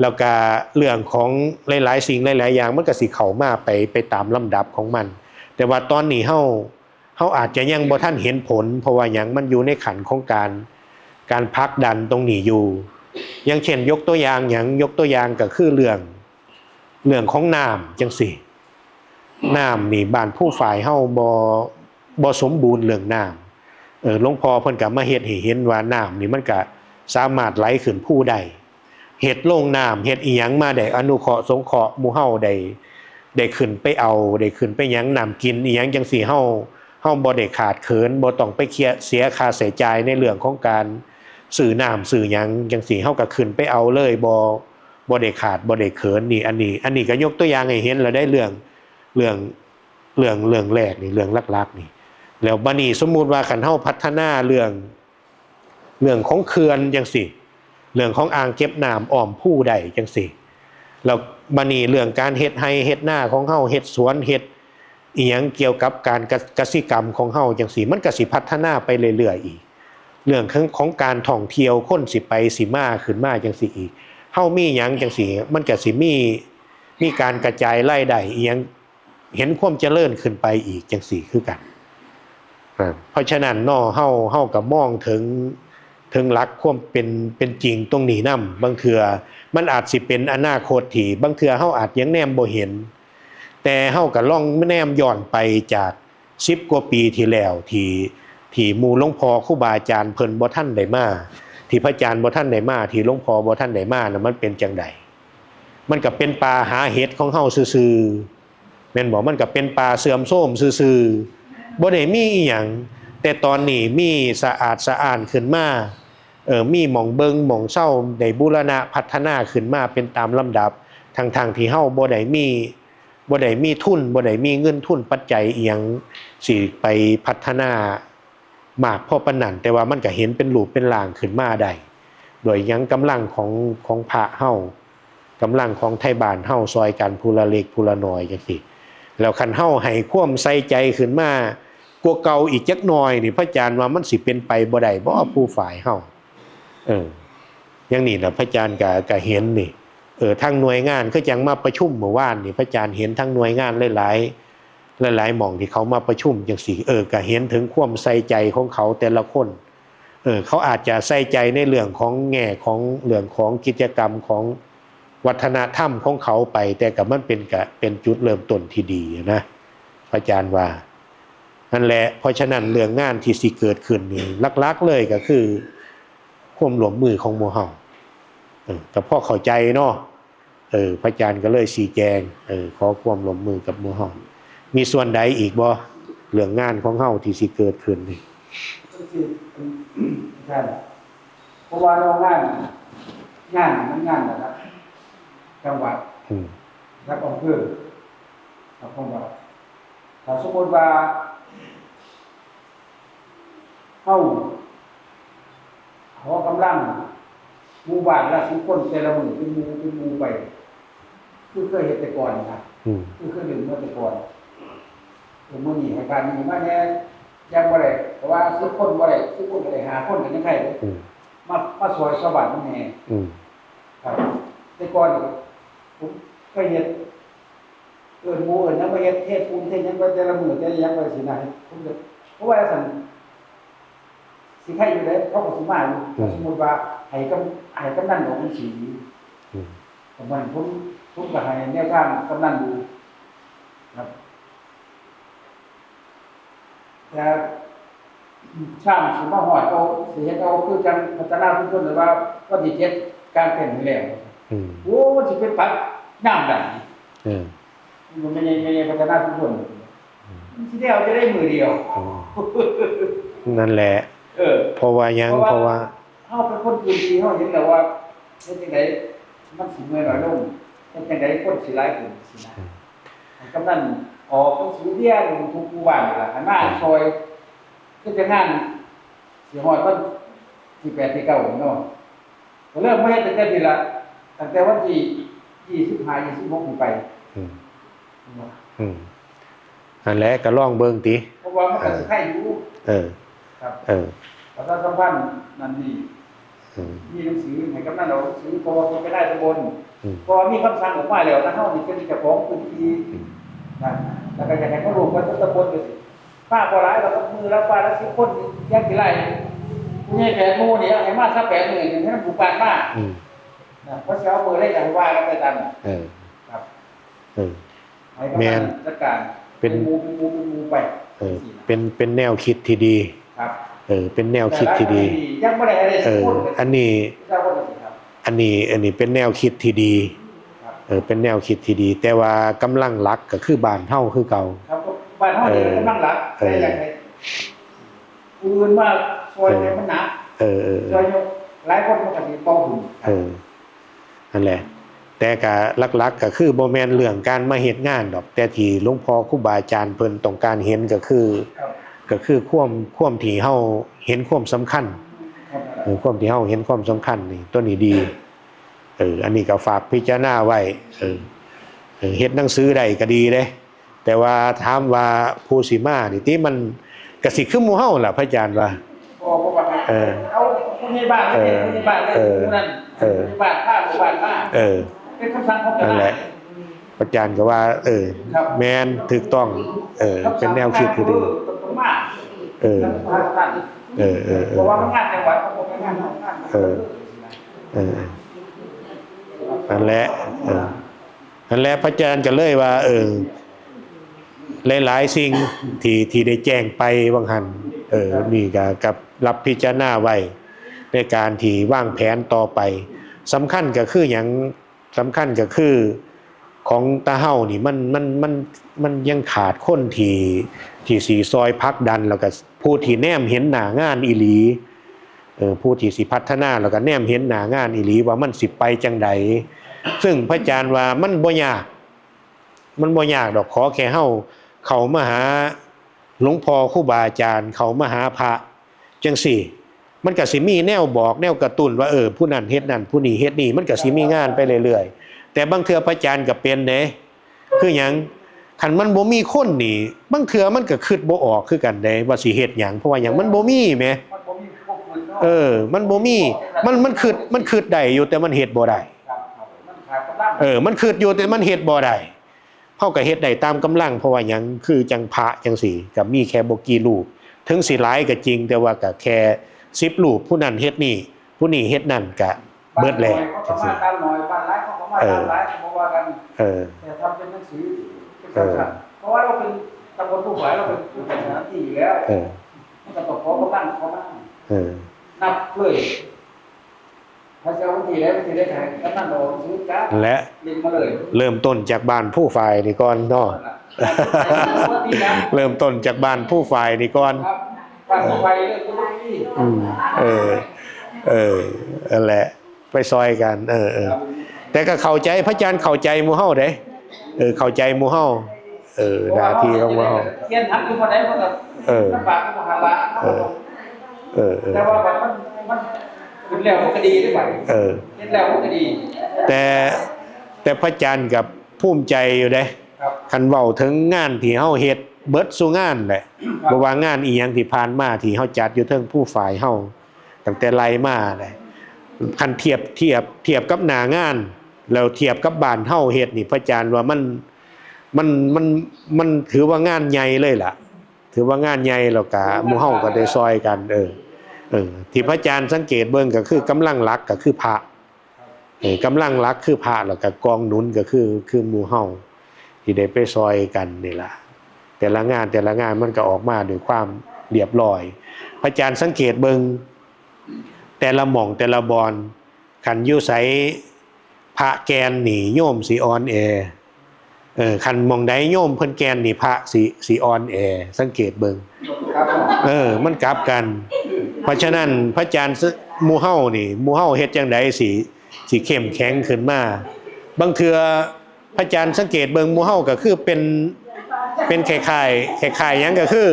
แล้วก็เรื่องของหลายๆสิ่งหลายๆอย่าง มันก็สิเข้ามาไป ไปตามลำดับของมัน แต่ว่าตอนนี้เฮา เฮาอาจจะยังบ่ทันเห็นผล เพราะว่าหยัง มันอยู่ในขั้นของการ การผลักดันตรงนี้อยู่ อย่างเช่น ยกตัวอย่างหยัง ยกตัวอย่างก็คือเรื่อง เรื่องของน้ำจั่งซี้ น้ำนี่บ้านผู้ฝ่ายเฮาบ่ บ่สมบูรณ์เรื่องน้ำ เออ หลวงพ่อเพิ่นก็มาเฮ็ดให้เห็นว่าน้ำนี่มันก็สามารถไหลขึ้นภูได้ เฮ็ดโรงน้ำ เฮ็ดอีหยังมาได้ อนุเคราะห์สงเคราะห์หมู่เฮาได้ ได้ขึ้นไปเอา ได้ขึ้นไปหยัง น้ำกินอีหยังจั่งซี้ เฮา เฮาบ่ได้ขาดเขิน บ่ต้องไปเคลียร์ เสียค่าใช้จ่ายในเรื่องของการซื้อน้ำซื้อหยังจั่งซี้ เฮาก็ขึ้นไปเอาเลย บ่ บ่ได้ขาด บ่ได้เขิน นี่ อันนี้ อันนี้ก็ยกตัวอย่างให้เห็นแล้วได้ เรื่อง เรื่อง เรื่อง เรื่องแรกนี่ เรื่องหลักๆนี่ แล้วบัดนี้สมมุติว่าคันเฮาพัฒนาเรื่อง เรื่องของเขื่อนจั่งซี้ เรื่องของอ่างเก็บน้ำอ้อมภูได้จั่งซี้ แล้วบัดนี้เรื่องการเฮ็ดไร่เฮ็ดนาของเฮา เฮ็ดสวน เฮ็ดอีหยังเกี่ยวกับการกะ กสิกรรมของเฮาจั่งซี้ มันก็สิพัฒนาไปเรื่อยๆอีก เรื่องของ ของการท่องเที่ยว คนสิไปสิมาขึ้นมาจั่งซี้อีก เฮามีหยังจั่งซี้ มันก็สิมี มีการกระจายรายได้อีหยัง เห็นความเจริญขึ้นไปอีกจั่งซี้คือกัน อ่า เพราะฉะนั้นเนาะ เฮา เฮาก็มองถึง ถึงหลักความเป็น เป็นจริงตรงนี้นำ บางเทื่อมันอาจสิเป็นอนาคตที่บางเทื่อเฮาอาจยังแนมบ่เห็น แต่เฮาก็ลองแนมย้อนไปจากสิบกว่าปีที่แล้ว ที่ ที่หมู่หลวงพ่อครูบาอาจารย์เพิ่นบ่ทันได้มา ที่พระอาจารย์บ่ทันได้มา ที่หลวงพ่อบ่ทันได้มาน่ะ มันเป็นจั่งใด มันก็เป็นป่าหาเห็ดของเฮาซื่อๆ แม่นบ่ มันก็เป็นป่าเสื่อมโทรมซื่อๆ บ่ได้มีอีหยัง แต่ตอนนี้มีสะอาดสะอ้านขึ้นมา เออ มีหม่องเบิ่งหม่องเซา ได้บูรณะพัฒนาขึ้นมาเป็นตามลำดับ ทั้งๆที่เฮาบ่ได้มี บ่ได้มีทุน บ่ได้มีเงินทุนปัจจัยอีหยังสิไปพัฒนามากพอปานนั้น แต่ว่ามันก็เห็นเป็นรูปเป็นร่างขึ้นมาได้ โดยหยังกำลังของ ของพระเฮา กำลังของไทบ้านเฮา ซ่อยกันผู้ละเล็กผู้ละน้อยจั่งซี้ แล้วคันเฮาให้ความใส่ใจขึ้นมากว่าเก่าอีกจักหน่อยนี่ พระอาจารย์ว่ามันสิเป็นไปบ่ได้บ่ ผู้ฝ่ายเฮา เออ อย่างนี้นะ พระอาจารย์ก็ ก็เห็นนี่ เออ ทางหน่วยงานคือจั่งมาประชุมเมื่อวานนี่ พระอาจารย์เห็นทางหน่วยงานหลายๆ หลายๆหม่องที่เขามาประชุมจั่งซี้ เออ ก็เห็นถึงความใส่ใจของเขาแต่ละคน เออ เขาอาจจะใส่ใจในเรื่องของแง่ของเรื่องของกิจกรรมของวัฒนธรรมของเขาไป แต่ก็มันเป็น ก็เป็นจุดเริ่มต้นที่ดีนะ พระอาจารย์ว่า นั่นแหละ เพราะฉะนั้นเรื่องงานที่สิเกิดขึ้นนี่ หลักๆเลยก็คือความร่วมมือของหมู่เฮา เออ ก็พอเข้าใจเนาะ เออ พระอาจารย์ก็เลยชี้แจง เออ ขอความร่วมมือกับหมู่เฮา มีส่วนใดอีกบ่ เรื่องงานของเฮาที่สิเกิดขึ้นนี่ ก็คืออาจารย์เพราะว่าเรางานงานมันงานระดับจังหวัด อืม ระดับอำเภอระดับจังหวัดถ้าสมมติว่าเฮาขอกำลังหมู่บ้านละสิบคนแต่ละมื้อเป็นหมู่เป็นหมู่ไป คือเคยเฮ็ดแต่ก่อนนะ อืม คือเคยเล่นมาแต่ก่อนแต่มื้อนี้ให้บ้านนี้มาแหน่ยังบ่ได้เพราะว่าสิบคนบ่ได้สิบคนก็ได้ห้าคนก็ยังไคเด้ อืม มามาซอยชาวบ้านมันแหน่ อืม ครับแต่ก่อนนี่ผมเคยเฮ็ดเอิ้นหมู่เอิ้นหยังมาเฮ็ดเทปูนเทหยังไปแต่ละมื้อแต่ละหยังไปสินะผมก็เพราะว่าซั่นสิไคอยู่เด้เขาก็สิมาอยู่ อืม สมมุติว่าให้กำให้กำนันออกหนังสือ อืม ผมว่าผมผมก็ให้แนวทางกำนันอยู่ครับ แต่ช่างสิมาฮอดเอาสิเฮ็ดเอาคือจังพัฒนาชุมชนหรือว่าวันที่เจ็ดกลางเต็นท์ให้แล้ว อืม โอ้มันสิไปปักน้ำได้ เออ มันไม่ใช่ไม่ใช่พัฒนาชุมชนมันสิได้เอาจะได้มือเดียว อืม นั่นแหละ เออ เพราะว่าหยัง เพ เพ ราะ ราะ ว่า ว่า เฮาเป็นคนพื้นที่เฮาเห็นแล้วว่าเฮ็ดจังไดมันสิเมื่อยน้อยลงเฮ็ดจังไดคนสิหลายขึ้นสินะ อืม ให้กำนันออกหนังสือเรียนทุกหมู่บ้านนี่ล่ะให้มาซอยเฮ็ดจังงานสิฮอดวันที่แปดที่เก้าเนาะก็เริ่มมาเฮ็ดตั้งแต่นี้ล่ะตั้งแต่วันที่ยี่สิบห้ายี่สิบหกนี่ไป อืม อืม นั่นแหละก็ลองเบิ่งติ เพราะว่ามันก็สิไคอยู่ เออ ครับ เออ ประชาสัมพันธ์นั่นนี่ อืม มีหนังสือให้กำนันเอาหนังสือเพราะว่าเป็นไปได้ตำบล อืม เพราะว่ามีคำสั่งออกมาแล้วนะเฮานี่เป็นเจ้าของพื้นที่ อืม นะแล้วก็อยากให้เขารู้ว่าทุกตำบลไปสิป้าบ่หลายเราก็มือแล้วป้าละสิบคนยังสิไล่ผู้ใหญ่แปดหมู่นี่ให้มาซะแปดหมู่นี่ให้มันบุกบ้านมา อืม นะเพราะสิเอามือได้ก็ให้ว่ากันไปตามนั้น เออ ครับ เออ ให้กำนันจัดการ เป็น เป็นหมู่เป็นหมู่เป็นหมู่ไป เออ สินะ เป็นเป็นแนวคิดที่ดี ครับ เออ เป็นแนวคิดที่ดี ยังบ่ได้อะไรสัก เออ คนเลย อันนี้ เจ้าคนละสิครับ อันนี้ อันนี้เป็นแนวคิดที่ดี ครับ เออ เป็นแนวคิดที่ดี แต่ว่ากำลังหลักก็คือบ้านเฮาคือเก่า ครับบ้านเฮานี่ เออ กำลังหลัก เออ แต่อยากให้ผู้อื่นมาซอยเนี่ยมันหนัก เออ เออ ซอยยกหลายคนมันก็สิเป่าหุ่น เออ นั่นแหละ แต่ก็หลักๆก็คือบ่แม่นเรื่องการมาเฮ็ดงานดอก แต่ที่หลวงพ่อครูบาอาจารย์เพิ่นต้องการเห็นก็คือ ครับ ก็คือความ ความที่เฮาเห็นความสำคัญ ครับ เออ ความที่เฮาเห็นความสำคัญนี่ ตัวนี้ดี เออ อันนี้ก็ฝากพิจารณาไว้ เออ เออ เฮ็ดหนังสือได้ก็ดีเด้ แต่ว่าถามว่าผู้สิมานี่ติมันก็สิคือหมู่เฮาล่ะ พระอาจารย์ว่า บอกว่า เออ เอาผู้ใหญ่บ้าน เออ ผู้ใหญ่บ้าน เออ ผู้นั้น เออ ผู้ใหญ่บ้านพาลูกบ้านมา เออ เป็นคำสั่งของเจ้า นั่นแหละ บ้าน พระอาจารย์ก็ว่า เออ ครับ แม่น ถูกต้อง เออ เป็นแนวคิดที่ดี ต้องมา เออ ต้องมาตั้ง เออ เออ เอ เพราะ อ ว่ามันงานจังหวัดมันบ่เป็นงานของงาน เออ เออ นั่นแหละ เออ นั่นแหละ พระอาจารย์ก็เลยว่า เออ หลายๆสิ่งที่ ที่ได้แจ้งไปว่าหั่น เออ นี่ก็กับรับพิจารณาไว้ ในการที่วางแผนต่อไป สำคัญก็คือหยัง สำคัญก็คือ ของตาเฮานี่มัน มัน มัน มันยังขาดคนที่ ที่สิซอยผลักดัน แล้วก็ผู้ที่แนมเห็นหน้างานอีหลี เออ ผู้ที่สิพัฒนา แล้วก็แนมเห็นหน้างานอีหลีว่ามันสิไปจังใด ซึ่งพระอาจารย์ว่ามันบ่ยาก มันบ่ยากดอก ขอแค่เฮาเข้ามาหาหลวงพ่อครูบาอาจารย์ เข้ามาหาพระจังซี่ มันก็สิมีแนวบอกแนวกระตุ้นว่า เออ ผู้นั้นเฮ็ดนั่น ผู้นี้เฮ็ดนี่ มันก็สิมีงานไปเรื่อยๆ แต่บางเทื่อพระอาจารย์ก็เป็นเด้ คือหยัง คันมันบ่มีคนนี่ บางเทื่อมันก็คิดบ่ออกคือกันเด้ ว่าสิเฮ็ดหยัง เพราะว่าหยัง มันบ่มีแหม มันบ่มีพวกคนเนาะ เออ มันบ่มี มัน มันคิด มันคิดได้อยู่ แต่มันเฮ็ดบ่ได้ ครับครับมันขาดกำลัง เออ มันคิดอยู่ แต่มันเฮ็ดบ่ได้ เฮาก็เฮ็ดได้ตามกำลัง เพราะว่าหยัง คือจังพระจังซี่ ก็มีแค่บ่กี่รูป ถึงสิหลายก็จริง แต่ว่าก็แค่สิบรูป ผู้นั้นเฮ็ดนี่ ผู้นี้เฮ็ดนั่น ก็เบิดแล้ว บ้านน้อยเขาก็มาตามน้อย บ้านหลายเขาก็มาตามหลาย บ่ว่ากัน เออ แต่ทำเป็นหนังสือเป็นคำสั่ง เพราะว่าเราเป็นตำบลผู้ไหว เราเป็นผู้แทนสถานที่อยู่แล้ว เออ มันก็ต้องขอกำลังเขามา เออ นับเลย เ เขาจะเอาวิธีได้วิธีได้ไงก็นั่นเราซื้อการ์ด และ ลิงก์มาเลย เริ่มต้นจากบ้านผู้ฝ่ายนี่ก่อนเนาะ เริ่มต้นจากบ้านผู้ฝ่ายนี่ก่อน ครับการผู้ไปเรื่องธุรกิจ อืมเออ เออนั่นแหละ ไปซอยกัน เออเออแต่ก็เข้าใจพระอาจารย์เข้าใจหมู่เฮาเด้ เออ เข้าใจหมู่เฮา เออหน้าที่ของหมู่เฮา เขียนหันอยู่บ่ได้มันก็ เออ ลำบากกับมหาละ เออ เออเออ แต่ว่ามันมันขึ้นแล้วมันก็ดีได้บัด เออ เฮ็ดแล้วมันก็ดี แต่แต่พระอาจารย์กับภูมิใจอยู่เด้ ครับ คันเว้าถึงงานที่เฮาเฮ็ดเบิดสู่งานแหละ ครับ บ่ว่างานอีหยังที่ผ่านมาที่เฮาจัดอยู่เทิงผู้ฝ่ายเฮาตั้งแต่ไล่มาเลยคันเทียบเทียบเทียบกับหน้างาน แล้วเทียบกับบ้านเฮาเฮ็ดนี่พระอาจารย์ว่ามันมันมันมันถือว่างานใหญ่เลยล่ะ ถือว่างานใหญ่แล้วก็หมู่เฮาก็ได้ซอยกัน เออ เออ ที่พระอาจารย์สังเกตเบิ่งก็คือกำลังหลักก็คือพระ เออกำลังหลักคือพระแล้วก็กองหนุนก็คือคือหมู่เฮาที่ได้ไปซอยกันนี่ล่ะ แต่ละงานแต่ละงานมันก็ออกมาด้วยความเรียบร้อย พระอาจารย์สังเกตเบิ่งแต่ละหม่องแต่ละบอนคันอยู่ไสพระแก่นนี่โยมสิอ่อนแอ เออคันหม่องใดโยมเพิ่นแก่นนี่พระสิสิอ่อนแอสังเกตเบิ่ง ครับผม เออ มันกลับกัน เพราะฉะนั้นพระอาจารย์หมู่เฮานี่หมู่เฮาเฮ็ดจังไดสิสิเข้มแข็งขึ้นมา บางเทื่อพระอาจารย์สังเกตเบิ่งหมู่เฮาก็คือเป็นเป็นคล้ายๆคล้ายๆหยังก็คือ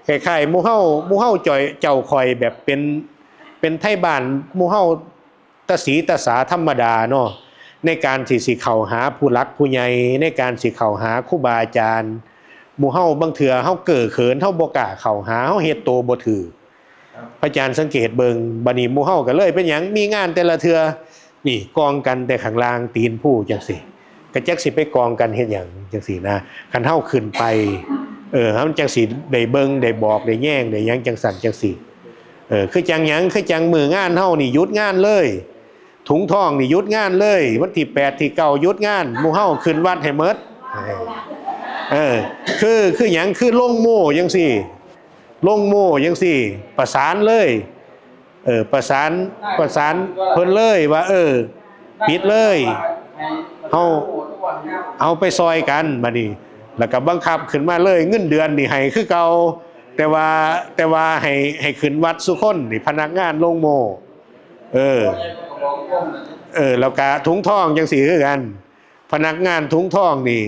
คล้ายๆหมู่เฮาหมู่เฮาจ่อยเจ้าข่อยแบบเป็นเป็นไทบ้านหมู่เฮาตาสีตาสาธรรมดาเนาะในการสิสิเข้าหาผู้หลักผู้ใหญ่ในการสิเข้าหาครูบาอาจารย์ หมู่เฮาบางเทื่อเฮาเก้อเขินเฮาบ่กล้าเข้าหาเฮาเฮ็ดโตบ่ถืก พระอาจารย์สังเกตเบิ่งบัดนี้หมู่เฮาก็เลยเป็นหยังมีงานแต่ละเทื่อนี่กองกันแต่ข้างล่างตีนผู้จังซี่ก็จักสิไปกองกันเฮ็ดหยังจังซี่นะคันเฮาขึ้นไป เออมันจังสิได้เบิ่งได้บอกได้แยงได้หยังจังสั่นจังซี่เออคือจังหยังคือจังมื้องานเฮานี่หยุดงานเลย ถุงทองนี่หยุดงานเลยวันที่แปดที่เก้าหยุดงานหมู่เฮาขึ้นวัดให้หมดเออคือคือหยังคือลงโม่จังซี่ ลงโม่จังซี่ ประสานเลย เออประสานประสานเพิ่นเลยว่า เออ ปิดเลยเฮาเอาไปซอยกันบัดนี้ แล้วก็บังคับขึ้นมาเลยเงินเดือนนี่ให้คือเก่าแต่ว่าแต่ว่าให้ให้ขึ้นวัดสุคนนี่พนักงานลงโม่เออ เออแล้วก็ถุงทองจังซี่คือกัน พนักงานถุงทองนี่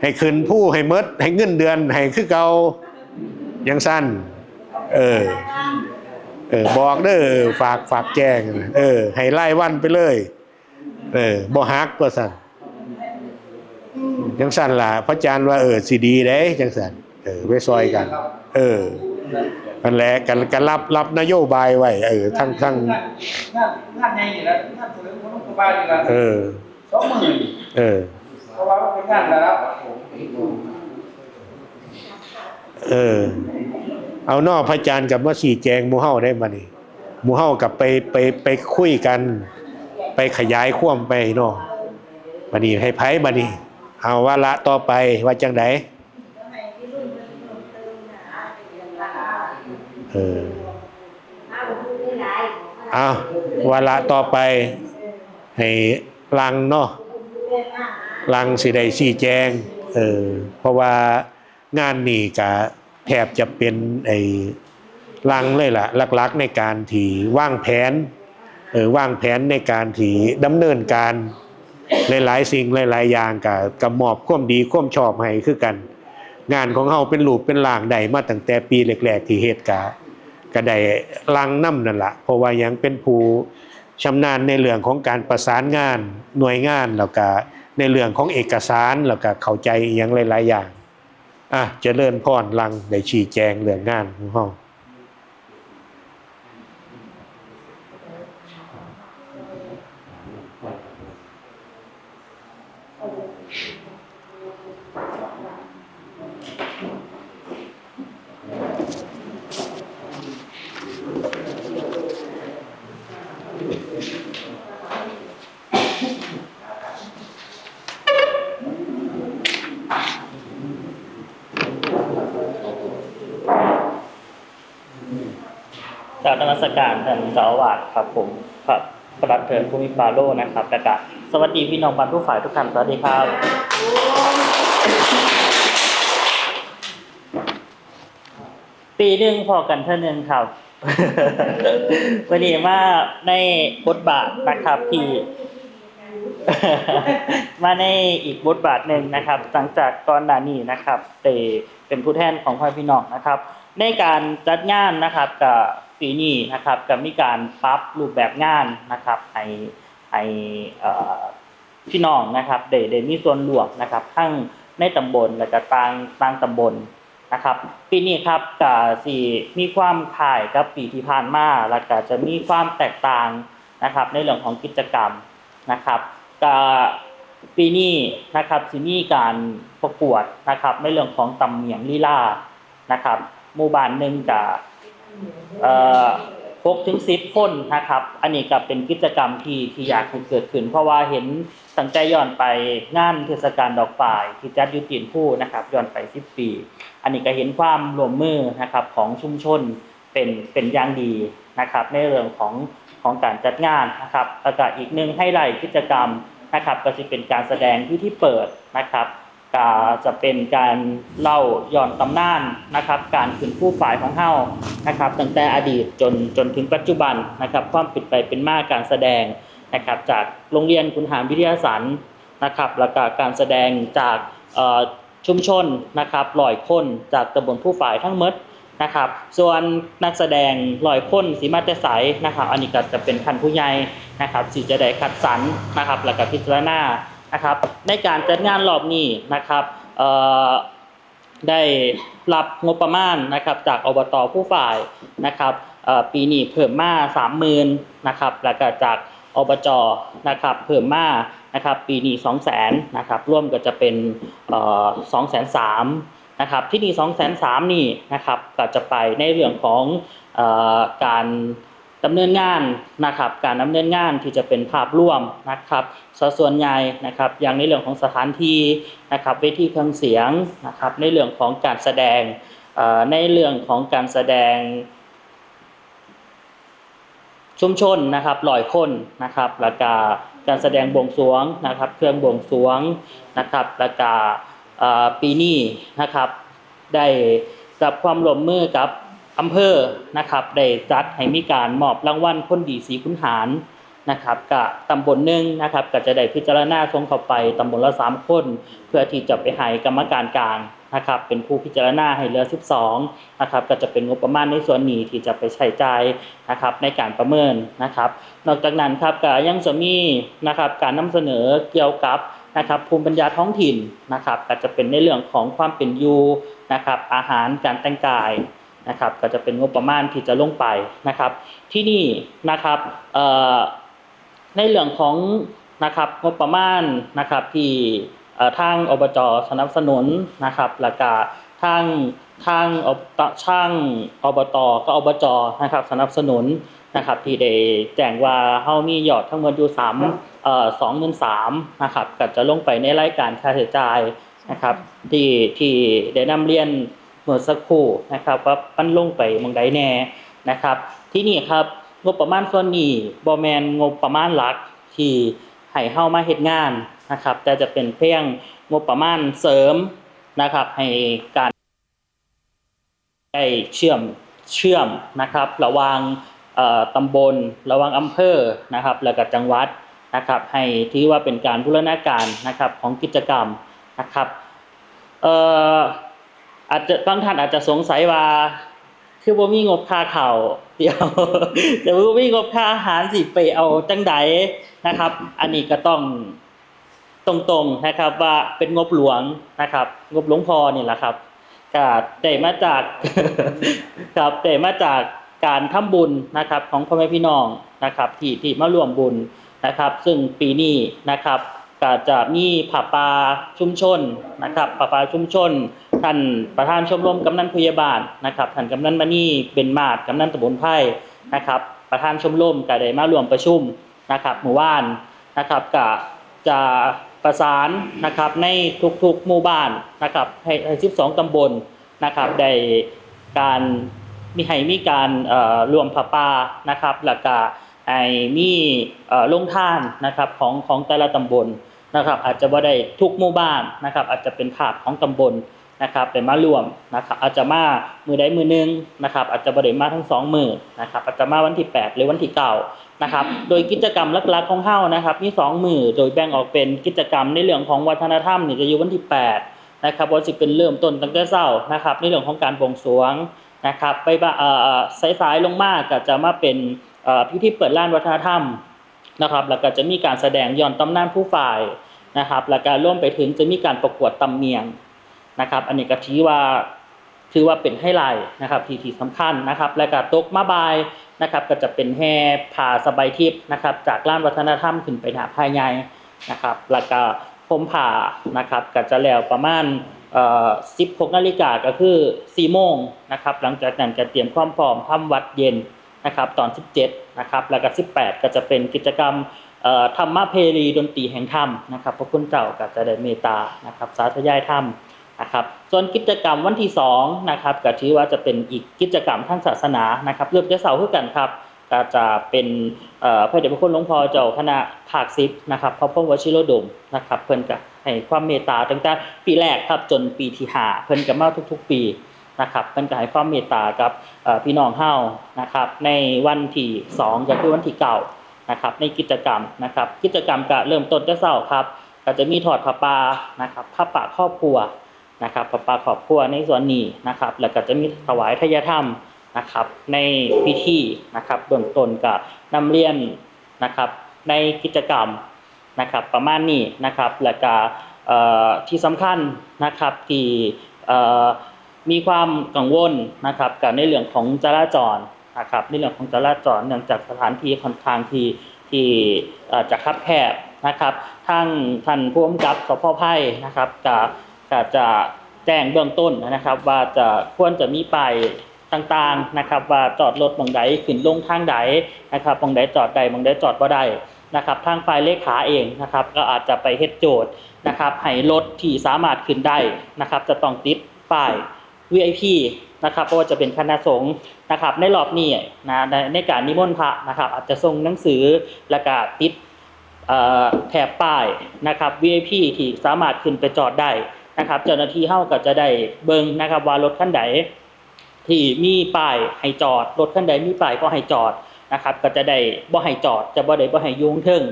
ให้ขึ้นผู้ให้หมดให้เงินเดือนให้คือเก่าจังซั่นเออ เออ บอกเด้อฝากฝากแจ้งเออ ให้รายวันไปเลย เออบ่หักว่าซั่นจังซั่นล่ะพระอาจารย์ว่าเออสิดีเด้จังซั่นเออไปซอยกัน เออนั่นแหละกันกันรับรับนโยบายไว้เออทั้งทั้ง งานงานใหญ่นี่แหละงานเฉลิมของหลวงปู่บ้านนี่แหละ เออ สองหมื่น เออ เพราะว่ามันเป็นงานระดับ เออ เอาเนาะพระอาจารย์กับมาชี้แจงหมู่เฮาได้บัดนี้หมู่เฮากลับไปไปไปคุยกัน ไปขยายความไปเนาะบัดนี้ให้ไผบัดนี้ เอาวาระต่อไปว่าจังไดเออเอาวาระต่อไป ให้ลังเนาะลังสิได้ชี้แจงเออเพราะว่างานนี้ก็แทบจะเป็นไอ้ลังเลยล่ะ หลักๆในการที่วางแผนเออวางแผนในการที่ดำเนินการหลายๆสิ่งหลายๆอย่างก็ก็มอบความดีความชอบให้คือกัน งานของเฮาเป็นรูปเป็นร่างได้มาตั้งแต่ปีแรกๆที่เฮ็ดก็ก็ได้ลังนำนั่นล่ะเพราะว่าหยังเป็นผู้ชำนาญในเรื่องของการประสานงานหน่วยงานแล้วก็ในเรื่องของเอกสารแล้วก็เข้าใจอีหยังหลายๆอย่างอ่ะเจริญพรลังได้ชี้แจงเรื่องงานของเฮา กราบนมัสการท่านเจ้าอาวาสครับผมครับ สำหรับเทินภูมิปาโลนะครับ แล้วก็สวัสดีพี่น้องบ้านผู้ฝ่ายทุกท่าน สวัสดีครับ ปีหนึ่งพอกันเทื่อหนึ่งครับ วันนี้มาในบทบาทนะครับที่ มาในอีกบทบาทหนึ่งนะครับ หลังจากก่อนหน้านี้นะครับ ได้เป็นผู้แทนของพ่อพี่น้องนะครับ ในการจัดงานนะครับ กับปีนี้นะครับ ก็มีการปรับรูปแบบงานนะครับ ให้ ให้ เอ่อ พี่น้องนะครับ ได้ ได้มีส่วนร่วมนะครับ ทั้งในตำบล และก็ต่าง ต่างตำบลนะครับ ปีนี้ครับ ก็สิมีความคล้ายกับปีที่ผ่านมา แล้วก็จะมีความแตกต่างนะครับ ในเรื่องของกิจกรรมนะครับ ก็ปีนี้นะครับ สิมีการประกวดนะครับ ในเรื่องของตำเมียงลีลานะครับ หมู่บ้านหนึ่งก็ เอ่อ หกถึงสิบคนนะครับ อันนี้ก็เป็นกิจกรรมที่ ที่อยากให้เกิดขึ้น เพราะว่าเห็นตั้งแต่ย้อนไปงานเทศกาลดอกฝายที่จัดอยู่ตีนภูนะครับ ย้อนไปสิบปี อันนี้ก็เห็นความร่วมมือนะครับ ของชุมชนเป็น เป็นอย่างดีนะครับ ในเรื่องของ ของการจัดงานนะครับ แล้วก็อีกหนึ่งไฮไลท์กิจกรรมนะครับ ก็สิเป็นการแสดงพิธีเปิดนะครับ ก็จะเป็นการเล่าย้อนตำนานนะครับ การขึ้นภูฝายของเฮานะครับ ตั้งแต่อดีตจน จนถึงปัจจุบันนะครับ ความเป็นไปเป็นมาการแสดงนะครับ จากโรงเรียนขุนหารวิทยาสันนะครับ แล้วก็การแสดงจาก เอ่อ ชุมชนนะครับ ร้อยคน จากตำบลภูฝายทั้งหมดนะครับ ส่วนนักแสดงร้อยคนสิมาแต่ไสนะครับ อันนี้ก็จะเป็นท่านผู้ใหญ่นะครับ สิจะได้คัดสรรนะครับ แล้วก็พิจารณานะครับ ในการจัดงานรอบนี้นะครับ เอ่อ ได้รับงบประมาณนะครับ จาก อบต ภูฝายนะครับ เอ่อ ปีนี้เพิ่มมาสามหมื่นนะครับ แล้วก็จาก อบจ นะครับ เพิ่มมานะครับ ปีนี้สองแสนนะครับ รวมก็จะเป็น เอ่อ สองแสนสามนะครับ ที่นี่สองแสนสามนี่นะครับ ก็จะไปในเรื่องของ เอ่อ การดำเนินงานนะครับ การดำเนินงานที่จะเป็นภาพรวมนะครับ ซะส่วนใหญ่นะครับ อย่างในเรื่องของสถานที่นะครับ เวทีเครื่องเสียงนะครับ ในเรื่องของการแสดง เอ่อ ในเรื่องของการแสดง ชุมชนนะครับ ร้อยคนนะครับ แล้วก็การแสดงบวงสรวงนะครับ เครื่องบวงสรวงนะครับ แล้วก็ เอ่อ ปีนี้นะครับ ได้รับความร่วมมือกับอำเภอนะครับ ได้จัดให้มีการมอบรางวัลคนดีศรีขุนหารนะครับ ก็ตำบลหนึ่งนะครับ ก็จะได้พิจารณาส่งเข้าไปตำบลละสามคน เพื่อที่จะไปให้กรรมการกลางนะครับ เป็นผู้พิจารณาให้เหลือสิบสองนะครับ ก็จะเป็นงบประมาณในส่วนนี้ที่จะไปใช้จ่ายนะครับ ในการประเมินนะครับ นอกจากนั้นครับ ก็ยังจะมีนะครับ การนำเสนอเกี่ยวกับนะครับ ภูมิปัญญาท้องถิ่นนะครับ ก็จะเป็นในเรื่องของความเป็นอยู่นะครับ อาหาร การแต่งกายนะครับ ก็จะเป็นงบประมาณที่จะลงไปนะครับ ที่นี่นะครับ เอ่อ ในเรื่องของนะครับ งบประมาณนะครับ ที่ เอ่อ ทาง อบจ สนับสนุนนะครับ แล้วก็ทาง ทาง อบ ทาง อบต กับ อบจ นะครับ สนับสนุนนะครับ ที่ได้แจ้งว่าเฮามียอดทั้งหมดอยู่สาม เอ่อ สองหมื่นสามนะครับ ก็จะลงไปในรายการค่าใช้จ่ายนะครับ ที่ ที่ได้นำเรียนเมื่อสักครู่นะครับ ว่ามันลงไปหม่องใดแน่นะครับ ที่นี่ครับ งบประมาณส่วนนี้บ่แม่นงบประมาณหลักที่ให้เฮามาเฮ็ดงานนะครับ แต่จะเป็นเพียงงบประมาณเสริมนะครับ ให้การได้เชื่อม เชื่อมนะครับ ระหว่าง เอ่อ ตำบล ระหว่างอำเภอนะครับ แล้วก็จังหวัดนะครับ ให้ถือว่าเป็นการบูรณาการนะครับ ของกิจกรรมนะครับ เอ่อ อาจจะ บางท่านอาจจะสงสัยว่า คือบ่มีงบค่าข้าว เดี๋ยว แต่บ่มีงบค่าอาหารสิไปเอาจั่งใดนะครับ อันนี้ก็ต้องตรงๆนะครับ ว่าเป็นงบหลวงนะครับ งบหลวงพ่อนี่แหละครับ ก็ได้มาจาก ครับ ได้มาจากการทำบุญนะครับ ของพ่อแม่พี่น้องนะครับ ที่ ที่มาร่วมบุญนะครับ ซึ่งปีนี้นะครับ ก็จะมีผ้าป่าชุมชนนะครับ ผ้าป่าชุมชน ท่านประธานชมรมกำนันผู้ใหญ่บ้านนะครับ ท่านกำนันมณี เบญมาศ กำนันตำบลไพรนะครับ ประธานชมรมก็ได้มาร่วมประชุมนะครับ เมื่อวานนะครับ ก็จะประสานนะครับ ในทุกๆหมู่บ้านนะครับ ให้ ให้สิบสองตำบลนะครับ ได้การ มี ให้มีการ เอ่อ ร่วมผ้าป่านะครับ แล้วก็ ให้มีเอ่อโรงทานนะครับของของแต่ละตำบลนะครับ อาจจะบ่ได้ทุกหมู่บ้านนะครับ อาจจะเป็นภาคของตำบลนะครับไปมาร่วมนะครับ อาจจะมามื้อใดมื้อหนึ่งนะครับ อาจจะบ่ได้มาทั้งสองมื้อนะครับ อาจจะมาวันที่แปดหรือวันที่เก้านะครับ โดยกิจกรรมหลักๆของเฮานะครับ มีสองมื้อ โดยแบ่งออกเป็นกิจกรรมในเรื่องของวัฒนธรรมนี่จะอยู่วันที่แปดนะครับ ว่าสิเป็นเริ่มต้นตั้งแต่เช้านะครับ ในเรื่องของการบวงสรวงนะครับ ไปบ่าเอ่อสายๆลงมาก็จะมาเป็นเอ่อพิธีเปิดลานวัฒนธรรมนะครับ แล้วก็จะมีการแสดงย้อนตำนานภูฝายนะครับ แล้วก็รวมไปถึงจะมีการประกวดตำเมียงนะครับ อันนี้ก็ถือว่า ถือว่าเป็นไฮไลท์นะครับที่ที่สำคัญนะครับ และก็ตกมาบ่ายนะครับ ก็จะเป็นแห่ผ้าสบายทิพย์นะครับ จากลานวัฒนธรรมขึ้นไปหน้าผาใหญ่นะครับ แล้วก็โฮมผ้านะครับ ก็จะแล้วประมาณเอ่อสิบหกนาฬิกา ก็คือสี่โมงนะครับ หลังจากนั้นก็เตรียมความพร้อมทำวัตรเย็นนะครับ ตอนสิบเจ็ดนะครับ แล้วก็สิบแปดก็จะเป็นกิจกรรมเอ่อธรรมเพรีดนตรีแห่งธรรมนะครับ พระคุณเจ้าก็จะได้เมตตานะครับ สาธยายธรรม นะครับ ส่วนกิจกรรมวันที่สองนะครับ ก็ถือว่าจะเป็นอีกกิจกรรมทางศาสนานะครับ เริ่มแต่เช้าคือกันครับ ก็จะเป็นเอ่อพระเดชพระคุณหลวงพ่อเจ้าคณะภาคสิบนะครับ พระพรหมวชิโรดมนะครับ เพิ่นก็ให้ความเมตตาตั้งแต่ปีแรกครับ จนปีที่ห้า เพิ่นก็มาทุกๆปีนะครับ เพิ่นก็ให้ความเมตตากับเอ่อพี่น้องเฮานะครับ ในวันที่สองก็คือวันที่เก้านะครับ ในกิจกรรมนะครับ กิจกรรมก็เริ่มต้นแต่เช้าครับ ก็จะมีทอดผ้าป่านะครับ ผ้าป่าครอบครัว นะครับ ผ้าป่าครอบครัวในส่วนนี้นะครับ แล้วก็จะมีถวายทายธรรมนะครับ ในพิธีนะครับ เบื้องต้นก็นำเรียนนะครับ ในกิจกรรมนะครับ ประมาณนี้นะครับ แล้วก็เอ่อที่สำคัญนะครับ ที่เอ่อมีความกังวลนะครับ กับในเรื่องของจราจรนะครับ ในเรื่องของจราจร เนื่องจากสถานที่ค่อนข้างที่ที่เอ่อจะคับแคบนะครับ ทางท่านผู้กำกับ สภ.ไพรนะครับ ก็ ก็จะแจ้งเบื้องต้นนะครับ ว่าจะควรจะมีป้ายต่างๆนะครับ ว่าจอดรถหม่องใด ขึ้นลงทางใดนะครับ หม่องใดจอดได้ หม่องใดจอดบ่ได้นะครับ ทางฝ่ายเลขาเองนะครับ ก็อาจจะไปเฮ็ดโจทย์นะครับ ให้รถที่สามารถขึ้นได้นะครับ จะต้องติดป้าย วี ไอ พี นะครับ เพราะว่าจะเป็นคณะสงฆ์นะครับ ในรอบนี้นะ ในในการนิมนต์พระนะครับ อาจจะส่งหนังสือ แล้วก็ติด เอ่อแถบป้ายนะครับ วี ไอ พี ที่สามารถขึ้นไปจอดได้นะครับ เจ้าหน้าที่เฮาก็จะได้เบิ่งนะครับ ว่ารถคันใดที่มีป้ายให้จอด รถคันใดมีป้ายบ่ให้จอดนะครับ ก็จะได้บ่ให้จอด จะบ่ได้บ่ให้อยู่เทิง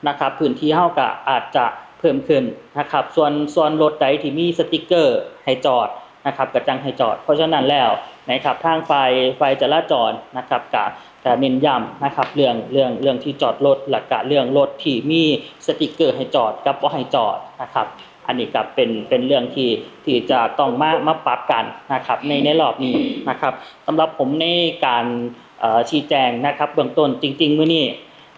นะครับ พื้นที่เฮาก็อาจจะเพิ่มขึ้นนะครับ ส่วนส่วนรถใดที่มีสติกเกอร์ให้จอดนะครับ ก็จั่งให้จอด เพราะฉะนั้นแล้วนะครับ ทางฝ่ายฝ่ายจราจรนะครับ ก็ ก็เน้นย้ำนะครับ เรื่องเรื่องเรื่องที่จอดรถ และก็เรื่องรถที่มีสติกเกอร์ให้จอดกับบ่ให้จอดนะครับ อันนี้ก็เป็นเป็นเรื่องที่ที่จะต้องมามาปรับกันนะครับ ในในรอบนี้นะครับ สำหรับผมในการเอ่อชี้แจงนะครับ เบื้องต้นจริงๆมื้อนี้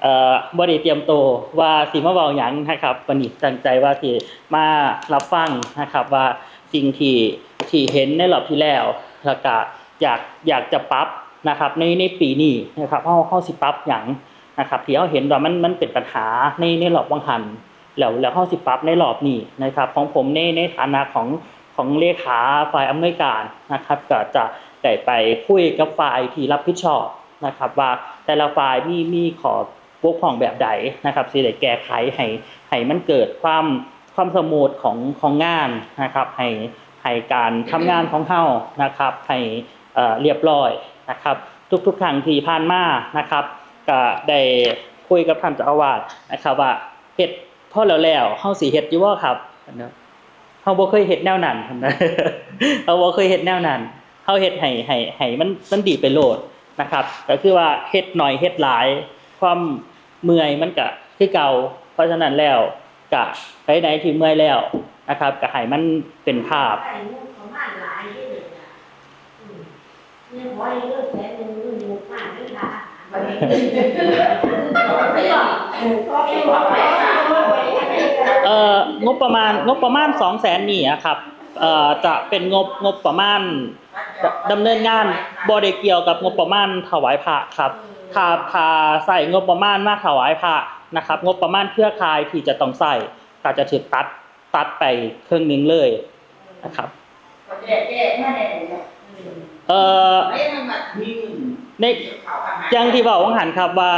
เอ่อบ่ได้เตรียมตัวว่าสิมาเว้าหยังนะครับ วันนี้ตั้งใจว่าสิมารับฟังนะครับ ว่าสิ่งที่ที่เห็นในรอบที่แล้ว แล้วก็อยากอยากจะปรับนะครับ ในในปีนี้นะครับ เฮาเฮาสิปรับหยังนะครับ ที่เฮาเห็นว่ามันมันเป็นปัญหาในในรอบว่างหัน แล้วแล้วเฮาสิปรับในรอบนี้นะครับ ของผมในในฐานะของของเลขาฝ่ายอำนวยการนะครับ ก็จะได้ไปคุยกับฝ่ายที่รับผิดชอบนะครับ ว่าแต่ละฝ่ายมีมีข้อบกพร่องแบบใดนะครับ สิได้แก้ไขให้ให้มันเกิดความความสมูทของของงานนะครับ ให้ให้การทำงานของเฮานะครับ ให้เอ่อเรียบร้อยนะครับ ทุกๆครั้งที่ผ่านมานะครับ ก็ได้คุยกับท่านเจ้าอาวาสนะครับ ว่าเฮ็ดพอแล้วแล้ว เฮาสิเฮ็ดอยู่บ่ครับ เฮาบ่เคยเฮ็ดแนวนั้น เฮาบ่เคยเฮ็ดแนวนั้น เฮาเฮ็ดให้ให้ให้มันมันดีไปโลดนะครับ ก็คือว่าเฮ็ดน้อยเฮ็ดหลาย ความเมื่อยมันก็คือเก่า เพราะฉะนั้นแล้วก็ไปไหนที่เมื่อยแล้วนะครับ ก็ให้มันเป็นภาพ เอ่องบประมาณงบประมาณสองแสนนี่อะครับ เอ่อจะเป็นงบงบประมาณดำเนินงาน บ่ได้เกี่ยวกับงบประมาณถวายพระครับ ถ้าถ้าใช้งบประมาณมาถวายพระนะครับ งบประมาณเครือข่ายที่จะต้องใช้ก็จะถูกตัดตัดไปครึ่งหนึ่งเลยนะครับ ก็แยกแยกมาแน่นอนเนาะอืม เอ่อในอย่างที่เว้าว่าหั่นครับว่า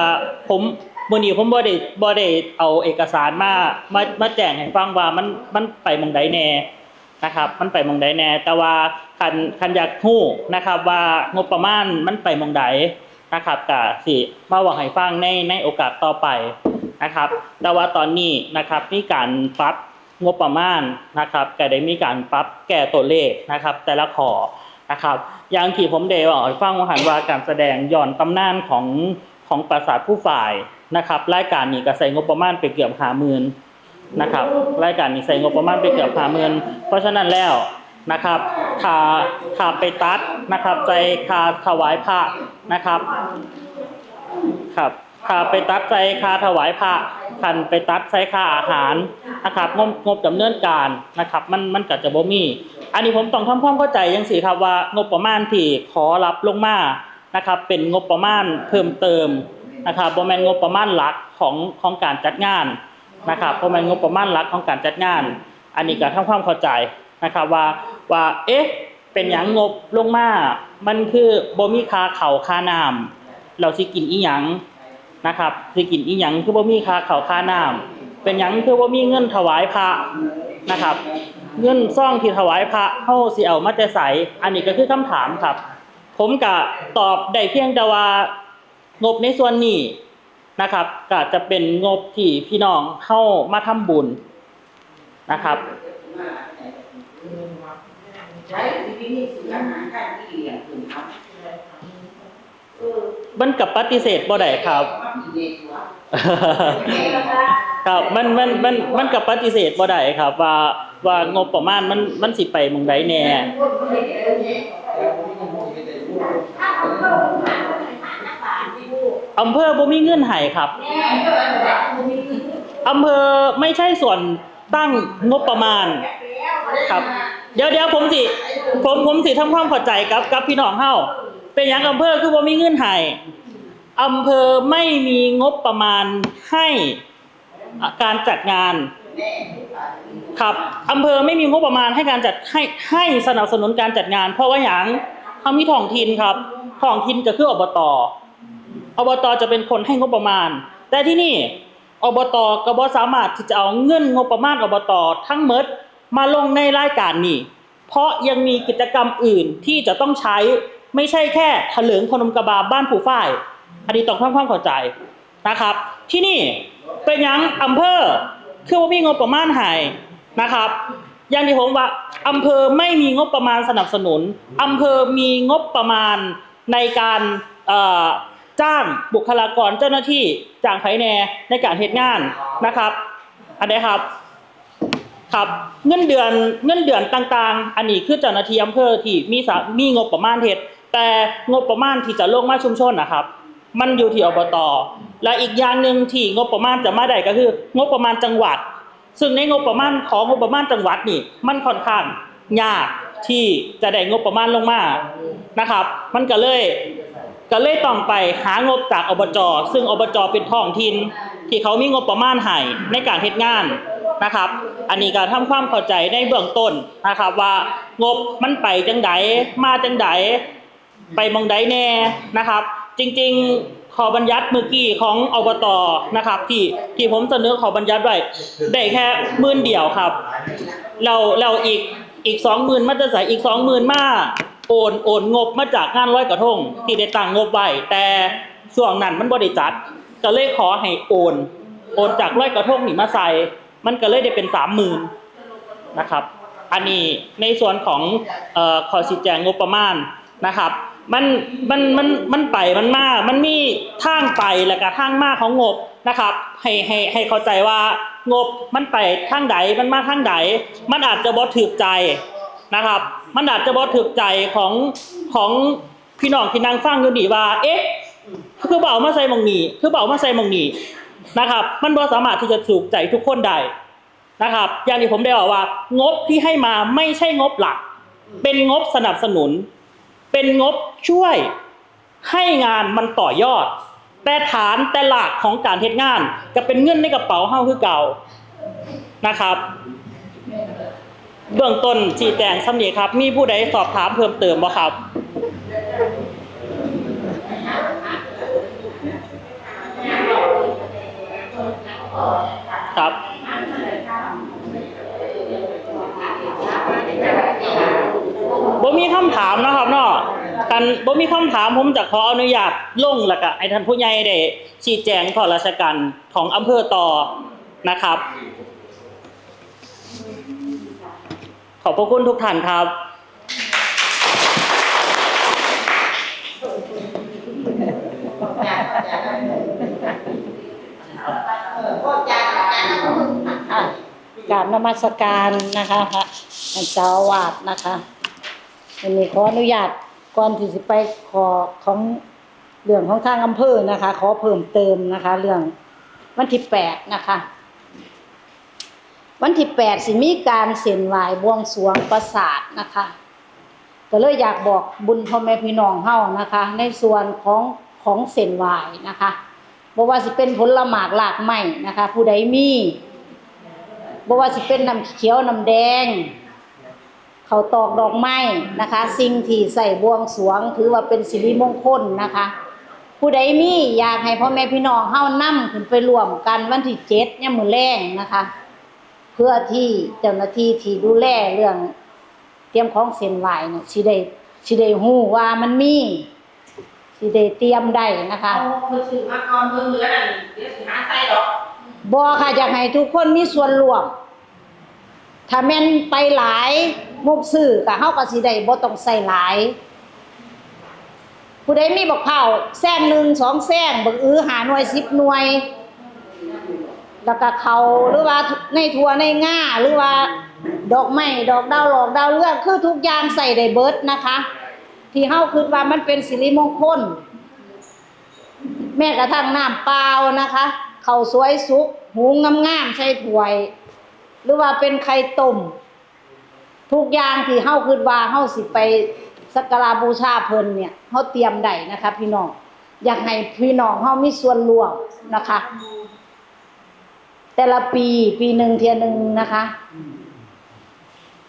ผมมื้อนี้ผมบ่ได้บ่ได้เอาเอกสารมามามาแจ้งให้ฟังว่ามันมันไปหม่องใดแน่นะครับ มันไปหม่องใดแน่ แต่ว่าคันคันอยากฮู้นะครับว่างบประมาณมันไปหม่องใดนะครับ ก็สิมาเว้าให้ฟังในในโอกาสต่อไปนะครับ แต่ว่าตอนนี้นะครับมีการปรับ งบประมาณนะครับ ก็ได้มีการปรับแก้ตัวเลขนะครับ แต่ละข้อนะครับ อย่างที่ผมได้เว้าให้ฟังว่าหั่นว่าการแสดงย้อนตำนานของของปราสาทภูฝ่ายนะครับ รายการนี้ก็ใช้งบประมาณไปเกือบห้าหมื่นนะครับ รายการนี้ใช้งบประมาณไปเกือบห้าหมื่น เพราะฉะนั้นแล้วนะครับ ถ้าถ้าไปตัดนะครับ ใส่ค่าถวายพระนะครับ ครับ ถ้าไปตัดใส่ค่าถวายพระ คันไปตัดใส่ค่าอาหารนะครับ งบงบดำเนินการนะครับ มันมันก็จะบ่มี อันนี้ผมต้องทำความเข้าใจจั่งซี้ครับ ว่างบประมาณที่ขอรับลงมานะครับ เป็นงบประมาณเพิ่มเติมนะครับ บ่แม่นงบประมาณหลักของของการจัดงานนะครับ บ่แม่นงบประมาณหลักของการจัดงาน อันนี้ก็ทำความเข้าใจนะครับ ว่าว่า เอ๊ะ เป็นหยังงบลงมา มันคือบ่มีค่าข้าวค่าน้ำ แล้วสิกินอีหยังนะครับ สิกินอีหยัง คือบ่มีค่าข้าวค่าน้ำ เป็นหยังคือบ่มีเงินถวายพระนะครับ เงินซองที่ถวายพระ เฮาสิเอามาแต่ไส อันนี้ก็คือคำถามครับ ผมก็ตอบได้เพียงแต่ว่า งบในส่วนนี้นะครับ ก็จะเป็นงบที่พี่น้องเฮามาทำบุญนะครับ มันก็ปฏิเสธบ่ได้ครับ ครับ มัน มัน มัน มันก็ปฏิเสธบ่ได้ครับ ว่า ว่างบประมาณมัน มันสิไปหม่องใดแน่ อำเภอบ่มีเงินให้ครับ อำเภอไม่ใช่ส่วนตั้งงบประมาณครับ เดี๋ยว เดี๋ยวผมสิ ผม ผมสิทำความเข้าใจกับ กับพี่น้องเฮา เป็นหยังอำเภอคือบ่มีเงินให้ อำเภอไม่มีงบประมาณให้ อ่ะ การจัดงานครับ อำเภอไม่มีงบประมาณให้การจัด ให้ ให้สนับสนุนการจัดงาน เพราะว่าหยัง เฮามีท้องถิ่นครับ ท้องถิ่นก็คือ อบต. อบต. จะเป็นคนให้งบประมาณ แต่ที่นี่ อบต. ก็บ่สามารถที่จะเอาเงินงบประมาณ อบต. ทั้งหมดมาลงในรายการนี้ เพราะยังมีกิจกรรมอื่นที่จะต้องใช้ ไม่ใช่แค่ถลิงพนมกะบาบ้านภูฝ้าย อันนี้ต้องทำความเข้าใจนะครับ ที่นี่เป็นหยังอำเภอคือบ่มีงบประมาณให้นะครับ อย่างที่ผมว่า อำเภอไม่มีงบประมาณสนับสนุน อำเภอมีงบประมาณในการ เอ่อ จ้างบุคลากรเจ้าหน้าที่ จ้างไผแหน่ในการเฮ็ดงานนะครับ อันใดครับ ครับ เงินเดือน เงินเดือนต่างๆ อันนี้คือเจ้าหน้าที่อำเภอที่มีสา มีงบประมาณเฮ็ด แต่งบประมาณที่จะลงมาชุมชนนะครับ มันอยู่ที่ อบต. และอีกอย่างหนึ่งที่งบประมาณจะมาได้ก็คือ งบประมาณจังหวัด ซึ่งในงบประมาณของงบประมาณจังหวัดนี่ มันค่อนข้างยากที่จะได้งบประมาณลงมานะครับ มันก็เลย ก็เลยต้องไปหางบจาก อบจ. ซึ่ง อบจ. เป็นท้องถิ่นที่เขามีงบประมาณให้ในการเฮ็ดงานนะครับ อันนี้ก็ทำความเข้าใจในเบื้องต้นนะครับ ว่างบมันไปจังใด มาจังใด ไปหม่องใดแน่นะครับ จริงๆ ข้อบัญญัติเมื่อกี้ของ อบต. นะครับ ที่ ที่ผมเสนอข้อบัญญัติไว้ ได้แค่หมื่นเดียวครับ แล้ว แล้วอีก อีกสองหมื่นมาแต่ไส อีกสองหมื่นมาโอน โอนงบมาจากงานลอยกระทงที่ได้ตั้งงบไว้ แต่ช่วงนั้นมันบ่ได้จัด ก็เลยขอให้โอน โอนจากลอยกระทงนี่มาใส่ มันก็เลยได้เป็นสามหมื่นนะครับ อันนี้ในส่วนของ เอ่อ ข้อชี้แจงงบประมาณนะครับ มัน มัน มัน มันไปมันมา มันมีทางไปและก็ทางมาของงบนะครับ ให้ ให้ ให้เข้าใจว่างบมันไปทางใด มันมาทางใด มันอาจจะบ่ถูกใจนะครับ มันอาจจะบ่ถูกใจของ ของพี่น้องที่นั่งฟังอยู่นี่ว่า เอ๊ะ คือบ่เอามาใส่หม่องนี้ คือบ่เอามาใส่หม่องนี้นะครับ มันบ่สามารถที่จะถูกใจทุกคนได้นะครับ อย่างที่ผมได้บอกว่า งบที่ให้มาไม่ใช่งบหลัก เป็นงบสนับสนุน เป็นงบช่วยให้งานมันต่อยอด แต่ฐานแต่รากของการเฮ็ดงานก็เป็นเงินในกระเป๋าเฮาคือเก่านะครับ เบื้องต้นชี้แจงส่ำนี้ครับ มีผู้ใดสอบถามเพิ่มเติมบ่ครับ ครับ บ่มีคำถามนะครับเนาะ คันบ่มีคำถาม ผมจะขออนุญาตลงแล้วก็ให้ท่านผู้ใหญ่ได้ชี้แจงข้อราชการของอำเภอต่อนะครับ ขอบพระคุณทุกท่านครับ ค่ะ กราบนมัสการนะคะ พระเจ้าอาวาสนะคะ อันนี้ขออนุญาตก่อนที่สิไปขอของเรื่องของทางอำเภอนะคะ ขอเพิ่มเติมนะคะ เรื่องวันที่แปดนะคะ วันที่แปดสิมีการเส้นไหว้บวงสรวงปราสาทนะคะ ก็เลยอยากบอกบุญพ่อแม่พี่น้องเฮานะคะ ในส่วนของของเส้นไหว้นะคะ บ่ว่าสิเป็นผลหมากรากไม้นะคะ ผู้ใดมี บ่ว่าสิเป็นน้ำเขียวน้ำแดง ข้าวตอกดอกไม้นะคะ สิ่งที่ใส่บวงสรวงถือว่าเป็นสิริมงคลนะคะ ผู้ใดมีอยากให้พ่อแม่พี่น้องเฮานำขึ้นไปร่วมกันวันที่เจ็ดยามมื้อแลงนะคะ เพื่อที่เจ้าหน้าที่ที่ดูแลเรื่องเตรียมของเส้นไหว้เนี่ยสิได้สิได้ฮู้ว่ามันมี สิได้เตรียมได้นะคะ เอาเพิ่นซื้อมาก่อน เบิ่งเหลือนั่น เดี๋ยวสิหาใส่ดอก บ่ค่ะ อยากให้ทุกคนมีส่วนร่วม ถ้าแม่นไปหลาย งบซื้อก็เฮาก็สิได้บ่ต้องใส่หลาย ผู้ใดมีบักพร้าวแซงหนึ่งสองแซง บักอื้อห้าหน่วยสิบหน่วย แล้วก็ข้าวหรือว่าในถั่วในงา หรือว่าดอกไม้ดอกดาวหลอกดาวเรือง คือทุกอย่างใส่ได้เบิดนะคะ ที่เฮาคิดว่ามันเป็นสิริมงคล แม้กระทั่งน้ำเปล่านะคะ ข้าวสวยสุก หุงงามๆ ใส่ถ้วย หรือว่าเป็นไข่ต้ม ทุกอย่างที่เฮาคิดว่าเฮาสิไปสักการะบูชาเพิ่นเนี่ย เฮาเตรียมได้นะคะพี่น้อง อยากให้พี่น้องเฮามีส่วนร่วมนะคะ แต่ละปี ปีหนึ่งเทื่อหนึ่งนะคะ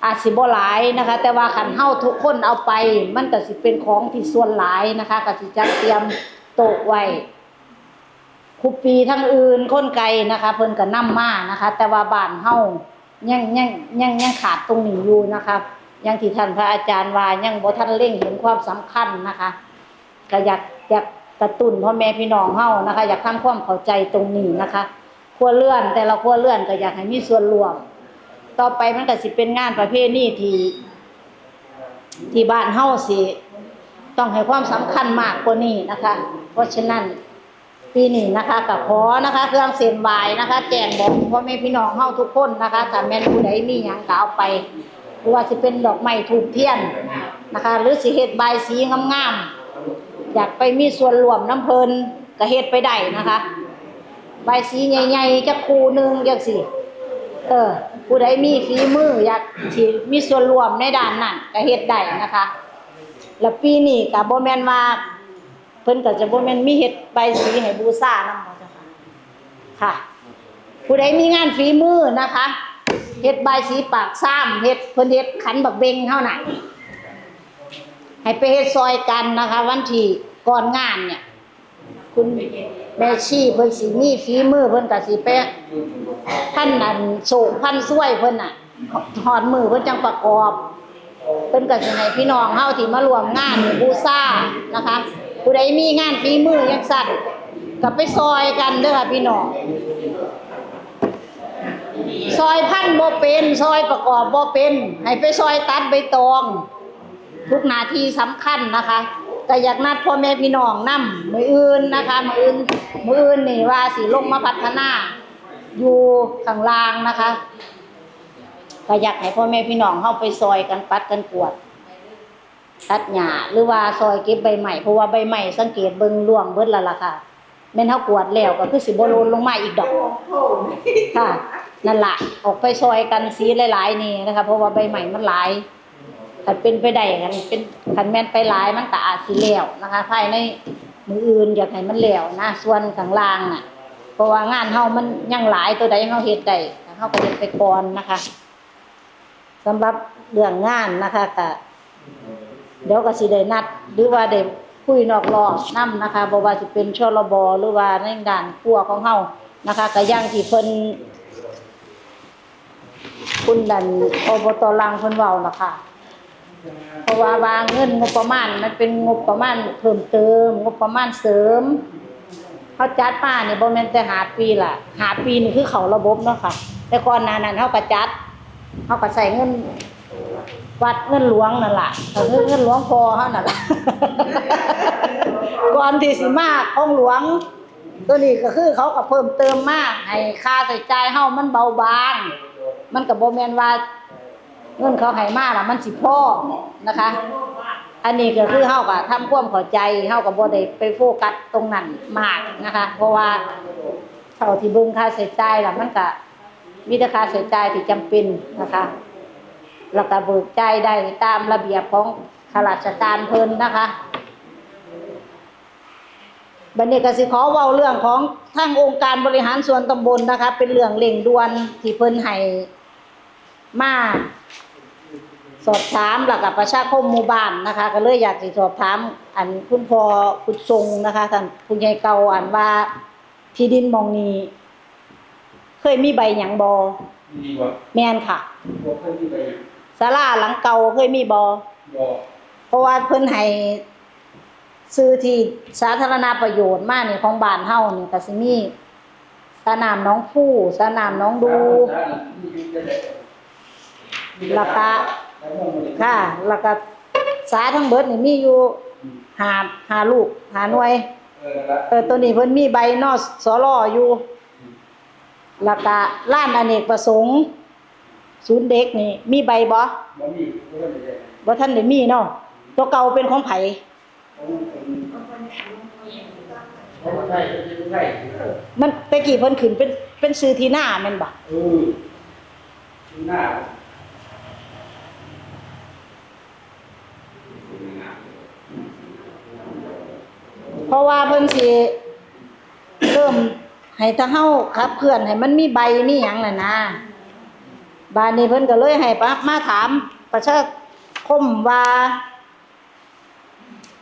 อาจสิบ่หลายนะคะ แต่ว่าคันเฮาทุกคนเอาไป มันก็สิเป็นของที่ส่วนหลายนะคะ ก็สิจัดเตรียมโต๊ะไว้ คุปีทางอื่นคนไกลนะคะ เพิ่นก็นำมานะคะ แต่ว่าบ้านเฮายังยังยังยังขาดตรงนี้อยู่นะคะ อย่างที่ท่านพระอาจารย์ว่า ยังบ่ทันเล็งเห็นความสำคัญนะคะ ก็อยากอยากกระตุ้นพ่อแม่พี่น้องเฮานะคะ อยากทำความเข้าใจตรงนี้นะคะ ครัวเรือนแต่ละครัวเรือนก็อยากให้มีส่วนร่วม ต่อไปมันก็สิเป็นงานประเพณีที่ ที่บ้านเฮาสิต้องให้ความสำคัญมากกว่านี้นะคะ เพราะฉะนั้นปีนี้นะคะก็ขอนะคะ เครื่องเส้นไหว้นะคะ แจ้งบอกพ่อแม่พี่น้องเฮาทุกคนนะคะ ถ้าแม่นผู้ใดมีหยังก็เอาไป บ่ว่าสิเป็นดอกไม้ธูปเทียนนะคะ หรือสิเฮ็ดบายสีงามๆ อยากไปมีส่วนร่วมนำเพิ่นก็เฮ็ดไปได้นะคะ บายสีใหญ่ๆ จักคู่หนึ่งจังซี้ เออ ผู้ใดมีฝีมืออยากสิมีส่วนร่วมในด้านนั้นก็เฮ็ดได้นะคะ แล้วปีนี้ก็บ่แม่นว่า เพิ่นก็จะบ่แม่นมีเฮ็ดบายสีให้บูชานำบ่เจ้าค่ะ ค่ะ ผู้ใดมีงานฝีมือนะคะ เฮ็ดบายสีปากซ้ำ เฮ็ด เพิ่นเฮ็ดขันบักเบงเฮาน่ะ ให้ไปเฮ็ดซอยกันนะคะ วันที่ก่อนงานเนี่ย คุณแม่ชีเพิ่นสิมีฝีมือ เพิ่นก็สิไปพันอันโศกพันซวยเพิ่นน่ะ ฮอดมื้อเพิ่นจังประกอบ เพิ่นก็สิให้พี่น้องเฮาที่มาร่วมงานบูชานะคะ ผู้ใดมีงานฝีมือจังซั่นก็ไปซอยกันเด้อค่ะพี่น้อง ซอยพันบ่เป็น ซอยประกอบบ่เป็น ให้ไปซอยตัดใบตอง ทุกหน้าที่สำคัญนะคะ ก็อยากนัดพ่อแม่พี่น้องนำมื้ออื่นนะคะ มื้ออื่น มื้ออื่นนี่ว่าสิลงมาพัฒนาอยู่ข้างล่างนะคะ ก็อยากให้พ่อแม่พี่น้องเฮาไปซอยกันปัดกันกวาด ตัดหญ้า หรือว่าซอยเก็บใบไม้ เพราะว่าใบไม้สังเกตเบิ่งร่วงเบิดแล้วล่ะค่ะ แม่นเฮากวาดแล้วก็คือสิบ่หล่นลงมาอีกดอก ค่ะ นั่นล่ะ ออกไปซอยกันสีหลายๆ นี่นะคะ เพราะว่าใบไม้มันหลาย คันเป็นไปได้ คันเป็น คันแม่นไปหลายมันก็อาจสิแล้วนะคะ ภายในมื้ออื่นอยากให้มันแล้วนะ ส่วนข้างล่างน่ะ เพราะว่างานเฮามันยังหลาย ตัวใดเฮาเฮ็ดได้ เฮาก็เฮ็ดไปก่อนนะคะ สำหรับเรื่องงานนะคะ ก็เดี๋ยวก็สิได้นัด หรือว่าได้คุยนอกรอบนำนะคะ บ่ว่าสิเป็น ชลบ หรือว่าในด้านครัวของเฮา นะคะ ก็อย่างที่เพิ่น คุณนั่น อบต.ลังเพิ่นเว้าล่ะค่ะ เพราะว่า ว่าเงินงบประมาณมันเป็นงบประมาณเพิ่มเติม งบประมาณเสริม เขาจัดมาเนี่ยบ่แม่นแต่ห้าปีละ ห้าปีนี่คือเข้าระบบเนาะค่ะ แต่ก่อนหน้านั้นเขาก็จัด เขาก็ใช้เงินวัดเงินหลวงนั่นล่ะ ก็คือเงินหลวงพ่อเขานั่นล่ะ ก่อนที่สิมาของหลวง ตัวนี้ก็คือเขาก็เพิ่มเติมมาให้ค่าใช้จ่ายเฮามันเบาบาง มันก็บ่แม่นว่าเงินเขาให้มาแล้วมันสิพอนะคะ อันนี้ก็คือเฮาก็ทำความเข้าใจ เฮาก็บ่ได้ไปโฟกัสตรงนั้นมากนะคะ เพราะว่าเท่าที่เบิ่งค่าใช้จ่ายแล้วมันก็มีแต่ค่าใช้จ่ายที่จำเป็นนะคะ แล้วก็เบิกจ่ายได้ตามระเบียบของข้าราชการเพิ่นนะคะ บัดนี้ก็สิขอเว้าเรื่องของทางองค์การบริหารส่วนตำบลนะคะ เป็นเรื่องเร่งด่วนที่เพิ่นให้มาสอบถาม แล้วก็ประชาคมหมู่บ้านนะคะ ก็เลยอยากสิสอบถามอันคุณพ่อบุญส่งนะคะ ท่านผู้ใหญ่เก่า อันว่าที่ดินหม่องนี้ เคยมีใบหยังบ่? มีบ่? แม่นค่ะ บ่เคยมีใบหยัง ศาลาหลังเก่าเคยมีบ่? บ่ เพราะว่าเพิ่นให้ชื่อที่สาธารณประโยชน์มานี่ ของบ้านเฮานี่ก็สิมีสระน้ำหนองคู สระน้ำหนองดู แล้วก็ ค่ะ แล้วก็สาทั้งเบิดนี่มีอยู่ อืม ห้า ห้าลูก ห้าหน่วย เออ นั่นล่ะ เออ ตัวนี้เพิ่นมีใบ นสร อยู่ อืม แล้วก็ลานอเนกประสงค์ ศูนย์เด็กนี่มีใบบ่? บ่มี บ่ทันได้ได้ บ่ทันได้มีเนาะ ตัวเก่าเป็นของไผ? ของ ของไทย เป็นไทย มันแต่กี้เพิ่นขึ้นเป็น เป็นชื่อที่นาแม่นบ่? เออ ที่นา เพราะว่าเพิ่นสิเริ่มให้ทางเฮาขับเคลื่อนให้มันมีใบมีหยังน่ะนะ บาดนี้เพิ่นก็เลยให้ปะ มาถามประชาคมว่า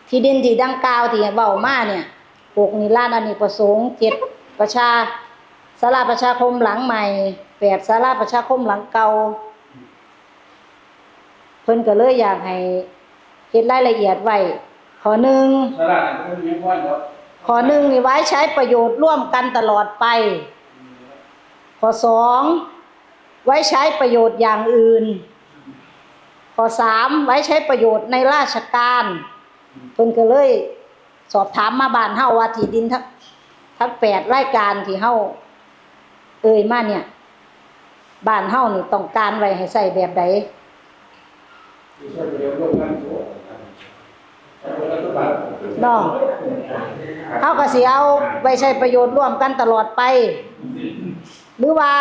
ที่ดินที่ดังกล่าวที่เว้ามาเนี่ย หกนี่ลานอเนกประสงค์ เจ็ดประชา ศาลาประชาคมหลังใหม่ แปดศาลาประชาคมหลังเก่า เพิ่นก็เลยอยากให้เฮ็ดรายละเอียดไว้ ข้อหนึ่ง ศาลานั้นเพิ่นมีพรดอก ข้อหนึ่งนี่ไว้ใช้ประโยชน์ร่วมกันตลอดไป ข้อสอง ไว้ใช้ประโยชน์อย่างอื่น ข้อสาม ไว้ใช้ประโยชน์ในราชการ เพิ่นก็เลยสอบถามมาบ้านเฮาว่าที่ดินทั้ง ทั้งแปดรายการที่เฮาเอ่ยมาเนี่ย บ้านเฮานี่ต้องการไว้ให้ใช้แบบใด เนาะ เฮาก็สิเอาไว้ใช้ประโยชน์ร่วมกันตลอดไป หรือว่า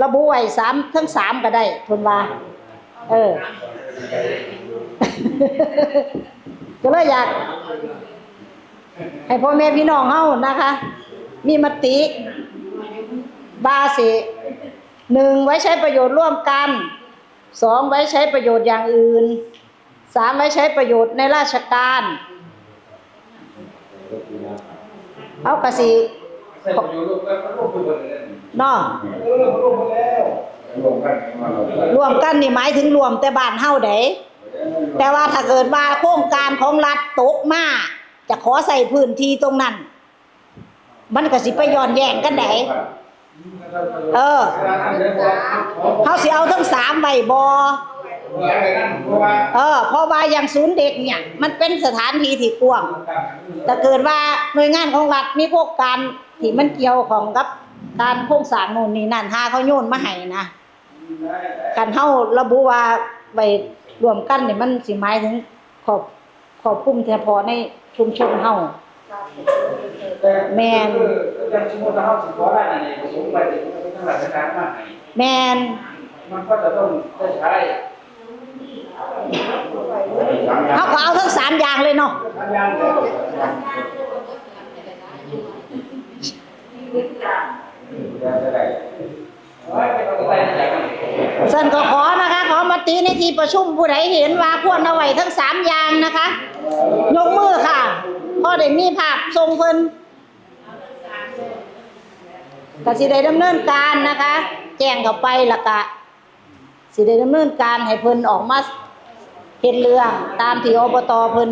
ระบุไว้สาม ทั้งสามก็ได้ เพิ่นว่า เออ ก็เลยอยาก ให้พ่อแม่พี่น้องเฮานะคะ มีมติว่าสิ หนึ่ง ไว้ใช้ประโยชน์ร่วมกัน สอง ไว้ใช้ประโยชน์อย่างอื่น สาม ไว้ใช้ประโยชน์ในราชการ เอากะสิ ใช้ประโยชน์ร่วมกัน มันร่วมกันหมดเลยนะ เนาะ เออ มันร่วมหมดแล้ว ร่วมกันมาหมดเลย ร่วมกันนี่หมายถึงร่วมแต่บ้านเฮาเด้ แต่ว่าถ้าเกิดว่าโครงการของรัฐตกมา จะขอใช้พื้นที่ตรงนั้น มันก็สิไปย้อนแย้งกันได๋ เออ เฮาสิเอาทั้งสามไว้บ่ เออ เพราะว่าอย่างศูนย์เด็กเนี่ย มันเป็นสถานที่ที่กว้าง ถ้าเกิดว่าหน่วยงานของรัฐมีโครงการที่มันเกี่ยวข้องกับการโครงสร้างโน่นนี่นั่น หาเขาโยนมาให้นะ คันเฮาระบุว่าไว้ร่วมกันนี่ มันสิหมายถึงครอบ ครอบคลุมเฉพาะในชุมชนเฮา แม่น คือ คือจั่งสมมุติว่าเฮาสิขอลานอเนกประสงค์ไป สิทางราชการมาให้ แม่น มันก็จะต้องได้ใช้ เฮาก็เอาทั้งสามอย่างเลยเนาะ สามอย่างเลย แล้วจะได้ ซั่นก็ขอนะคะ ขอมติในที่ประชุม ผู้ใดเห็นว่าควรเอาไว้ทั้งสามอย่างนะคะ ยกมือค่ะ พอได้มีภาพส่งเพิ่น ก็สิได้ดำเนินการนะคะ แจ้งเข้าไปแล้วก็สิได้ดำเนินการให้เพิ่นออกมาเฮ็ดเรื่องตามที่ อบต. เพิ่น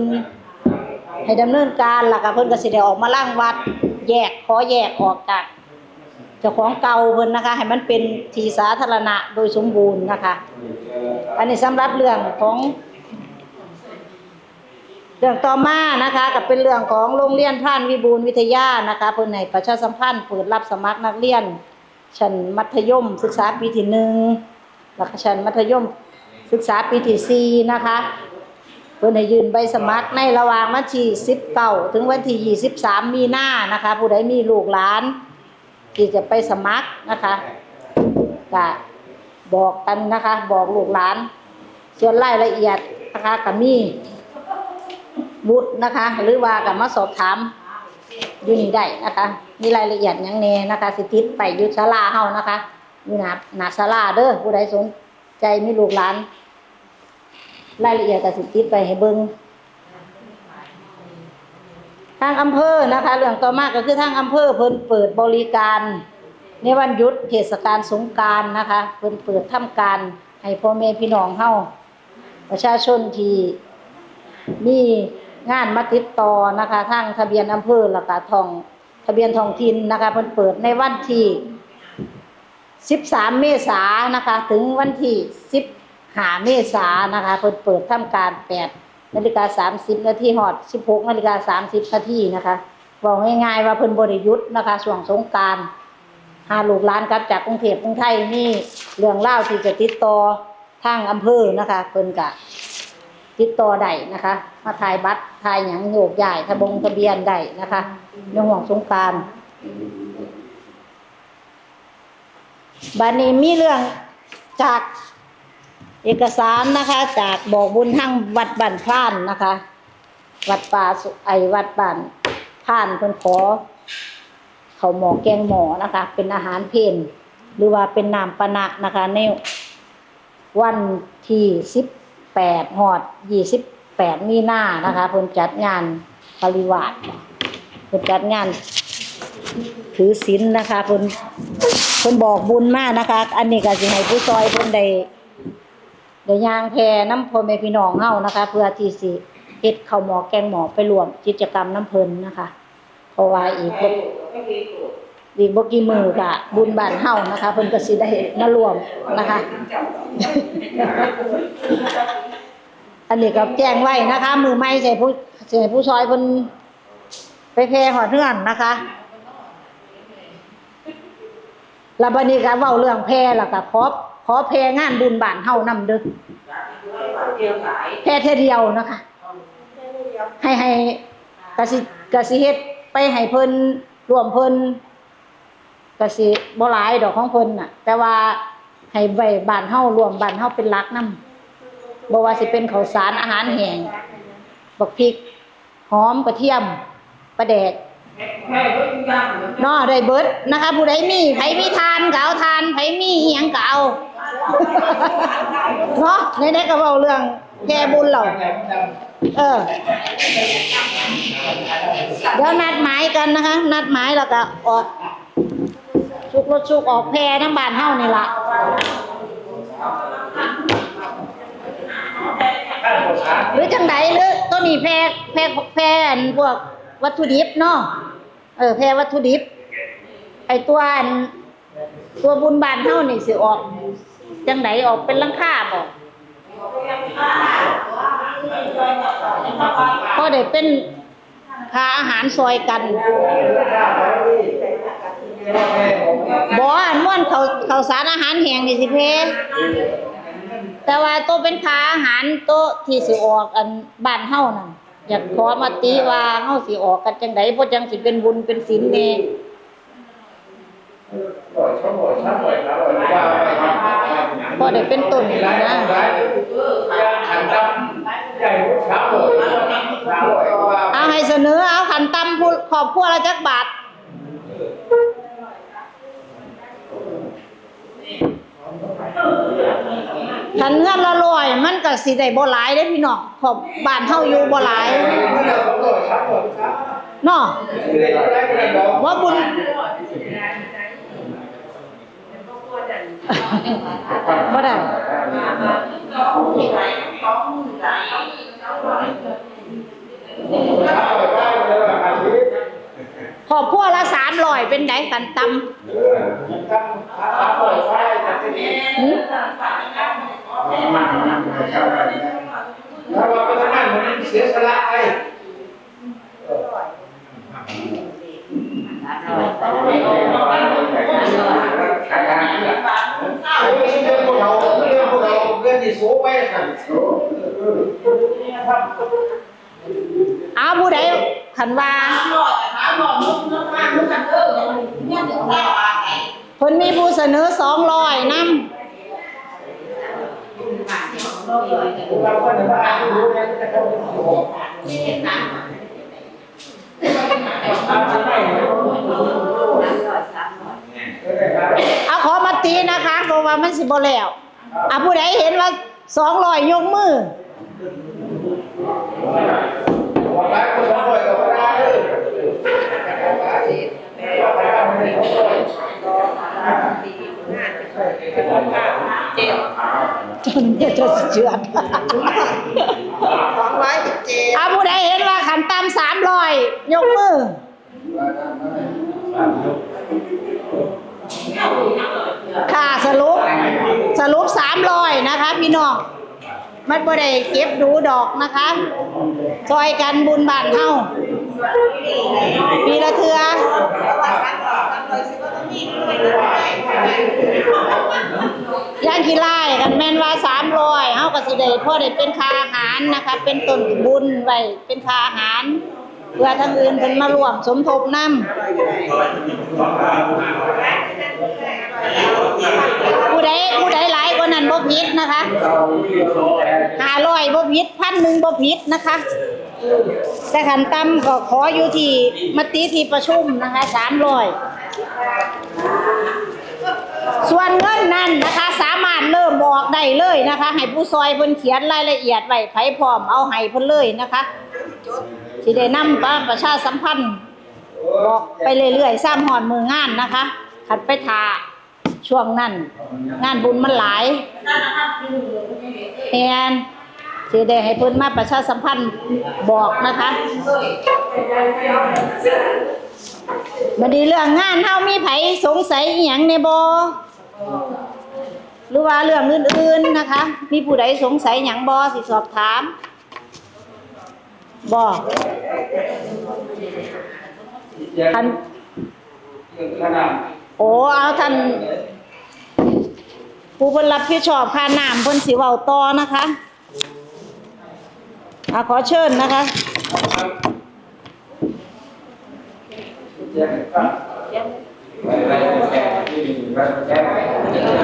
ให้ดำเนินการ แล้วก็เพิ่นก็สิได้ออกมารังวัด แยก ขอแยกออกจากเจ้าของเก่าเพิ่นนะคะ ให้มันเป็นที่สาธารณะโดยสมบูรณ์นะคะ อันนี้สำหรับเรื่องของ เรื่องต่อมานะคะ ก็เป็นเรื่องของโรงเรียนพรานวิบูลย์วิทยานะคะ เพิ่นให้ประชาสัมพันธ์เปิดรับสมัครนักเรียน ชั้นมัธยมศึกษาปีที่หนึ่ง แล้วก็ชั้นมัธยมศึกษาปีที่สี่นะคะ เพิ่นให้ยื่นใบสมัครในระหว่างวันที่สิบเก้าถึงวันที่ยี่สิบสามมีนานะคะ ผู้ใดมีลูกหลานที่จะไปสมัครนะคะ ก็บอกกันนะคะ บอกลูกหลาน ส่วนรายละเอียดนะคะ ก็มีวุฒินะคะ หรือว่าก็มาสอบถามอยู่นี่ได้นะคะ มีรายละเอียดหยังแหน่นะคะ สิติดไปอยู่ศาลาเฮานะคะ อยู่หน้า หน้าศาลาเด้อ ผู้ใดสนใจมีลูกหลาน รายละเอียดก็สิติดไปให้เบิ่ง ทางอำเภอนะคะ เรื่องต่อมาก็คือทางอำเภอเพิ่นเปิดบริการในวันหยุดเทศกาลสงกรานต์นะคะ เพิ่นเปิดทำการให้พ่อแม่พี่น้องเฮา ประชาชนที่มีงานมาติดต่อนะคะ ทางทะเบียนอำเภอ แล้วก็ท้อง ทะเบียนท้องถิ่นนะคะ เพิ่นเปิดในวันที่ สิบสามเมษายนนะคะ ถึงวันที่ สิบห้าเมษายนนะคะ เพิ่นเปิดทำการ แปดนาฬิกาสามสิบนาที ฮอด สิบหกนาฬิกาสามสิบนาทีนะคะ เว้าง่ายๆว่าเพิ่นบ่ได้หยุดนะคะ ช่วงสงกรานต์ หาลูกหลานกลับจากกรุงเทพฯ กรุงไทย มีเรื่องราวที่จะติดต่อทางอำเภอนะคะ เพิ่นก็ติดต่อได้นะคะ มาถ่ายบัตร ถ่ายหยัง โยกย้ายทะบงทะเบียนได้นะคะ ในช่วงสงกรานต์ บัดนี้มีเรื่องจากเอกสารนะคะ จากบอกบุญทางวัดบ้านพรานนะคะ วัดป่าสุ ไอ้วัดบ้านพราน เพิ่นขอข้าวหม้อแกงหม้อนะคะ เป็นอาหารเพล หรือว่าเป็นน้ำปานะนะคะ ในวันที่ สิบแปด ฮอด ยี่สิบแปดมีนานะคะ เพิ่นจัดงานปริวาส เพิ่นจัดงานถือศีลนะคะ เพิ่น เพิ่นบอกบุญมานะคะ อันนี้ก็สิให้ผู้ซอยเพิ่นได้ ได้ย่างแผ่นำพ่อแม่พี่น้องเฮานะคะ เพื่อที่สิเฮ็ดข้าวหม้อแกงหม้อไปร่วมกิจกรรมนำเพิ่นนะคะ เพราะว่าอีกบ่ อีกบ่กี่มื้อก็บุญบ้านเฮานะคะ เพิ่นก็สิได้มาร่วมนะคะ อันนี้ก็แจ้งไว้นะคะ มื้อใหม่สิให้ผู้ สิให้ผู้ซอยเพิ่นไปแผ่ฮอดเฮือนนะคะ แล้วบัดนี้ก็เว้าเรื่องแผ่ แล้วก็ขอ ขอแผ่งานบุญบ้านเฮานำเด้อ แผ่เทื่อเดียวนะคะ ให้ ให้ กะสิ กะสิเฮ็ดไปให้เพิ่น ร่วมเพิ่น กะสิบ่หลายดอกของเพิ่นน่ะ แต่ว่าให้ไว้บ้านเฮา ร่วมบ้านเฮาเป็นหลักนำ บ่ว่าสิเป็นข้าวสารอาหารแห้ง บักพริก หอม กระเทียม ปลาแดก เนาะ ได้เบิดนะคะ ผู้ใดมี ไผมีถ่านก็เอาถ่าน ไผมีอิหยังก็เอา เนาะ ไหนๆก็เว้าเรื่องแผ่บุญแล้ว เออ เดี๋ยวนัดหมายกันนะคะ นัดหมายแล้วก็ออก สุกรถสุกออกแผ่นำบ้านเฮานี่ล่ะ หรือจังใด หรือตัวนี้แผ่ แผ่ แผ่อันพวกวัตถุดิบเนาะ เออ แผ่วัตถุดิบ ไอ้ตัวอัน ตัวบุญบ้านเฮานี่สิออกจังใด ออกเป็นหลังคาบ่ พอได้เป็นค่าอาหารซอยกัน บ่ อันม่วนข้าว ข้าวสารอาหารแห้งนี่สิแผ่ แต่ว่าโตเป็นค่าอาหาร โตที่สิออกอันบ้านเฮานั่น อยากขอมติว่าเฮาสิออกกันจังใด บ่จังสิเป็นบุญเป็นศีลแน่ ก็ได้เป็นต้นนะ เอาให้เสนอ เอาขั้นต่ำผู้ ครอบครัวละจักบาท คันเฮือนละร้อย มันก็สิได้บ่หลายเด้พี่น้อง เพราะบ้านเฮาอยู่บ่หลาย เนาะ ว่าบุญ บ่ได้ ครอบครัวละสามร้อย เป็นได๋ ขั้นต่ำ เออ ขั้นต่ำ สามร้อย ไป หืม แล้วว่าไปทำงานมันเสียสละไป เอาผู้ใด คันว่า เพิ่นมีผู้เสนอ สองร้อย นำ เอาขอมตินะคะ เพราะว่ามันสิบ่แล้ว อ่ะ ผู้ใดเห็นว่า สองร้อย ยกมือ จนเจ็ดจนเจือน อ่ะ ผู้ใดเห็นว่าขั้นต่ำ สามร้อย ยกมือ ค่ะ สรุป สรุป สามร้อย นะคะ พี่น้อง มันบ่ได้เก็บดูดอกนะคะ ซอยกันบุญบ้านเฮา ปีละเทื่อ อย่างขี้ร้าย คันแม่นว่า สามร้อย เฮาก็สิได้ พอได้เป็นค่าอาหารนะคะ เป็นต้นบุญไว้ เป็นค่าอาหาร เพื่อทางอื่นเพิ่นมาร่วมสมทบนำ ผู้ใด ผู้ใดหลายกว่านั้นบ่ผิดนะคะ ห้าร้อย บ่ผิด พันหนึ่ง บ่ผิดนะคะ แต่ขั้นต่ำก็ขออยู่ที่มติที่ประชุมนะคะ สามร้อย ส่วนเงินนั้นนะคะ สามารถเริ่มออกได้เลยนะคะ ให้ผู้ซอยเพิ่นเขียนรายละเอียดไว้ ไผพร้อมเอาให้เพิ่นเลยนะคะ สิได้นำมาประชาสัมพันธ์บอกไปเรื่อยๆ ซ้ำฮอดมื้องานนะคะ คันไปท่าช่วงนั้น งานบุญมันหลาย แม่น สิได้ให้เพิ่นมาประชาสัมพันธ์บอกนะคะ บัดนี้เรื่องงานเฮามีไผสงสัยอีหยังแหน่บ่ หรือว่าเรื่องอื่นๆนะคะ มีผู้ใดสงสัยหยังบ่ สิสอบถาม บ่ อัน โอ้ เอาท่าน ผู้เพิ่นรับผิดชอบค่าน้ำเพิ่นสิเว้าต่อนะคะ อ่ะ ขอเชิญนะคะ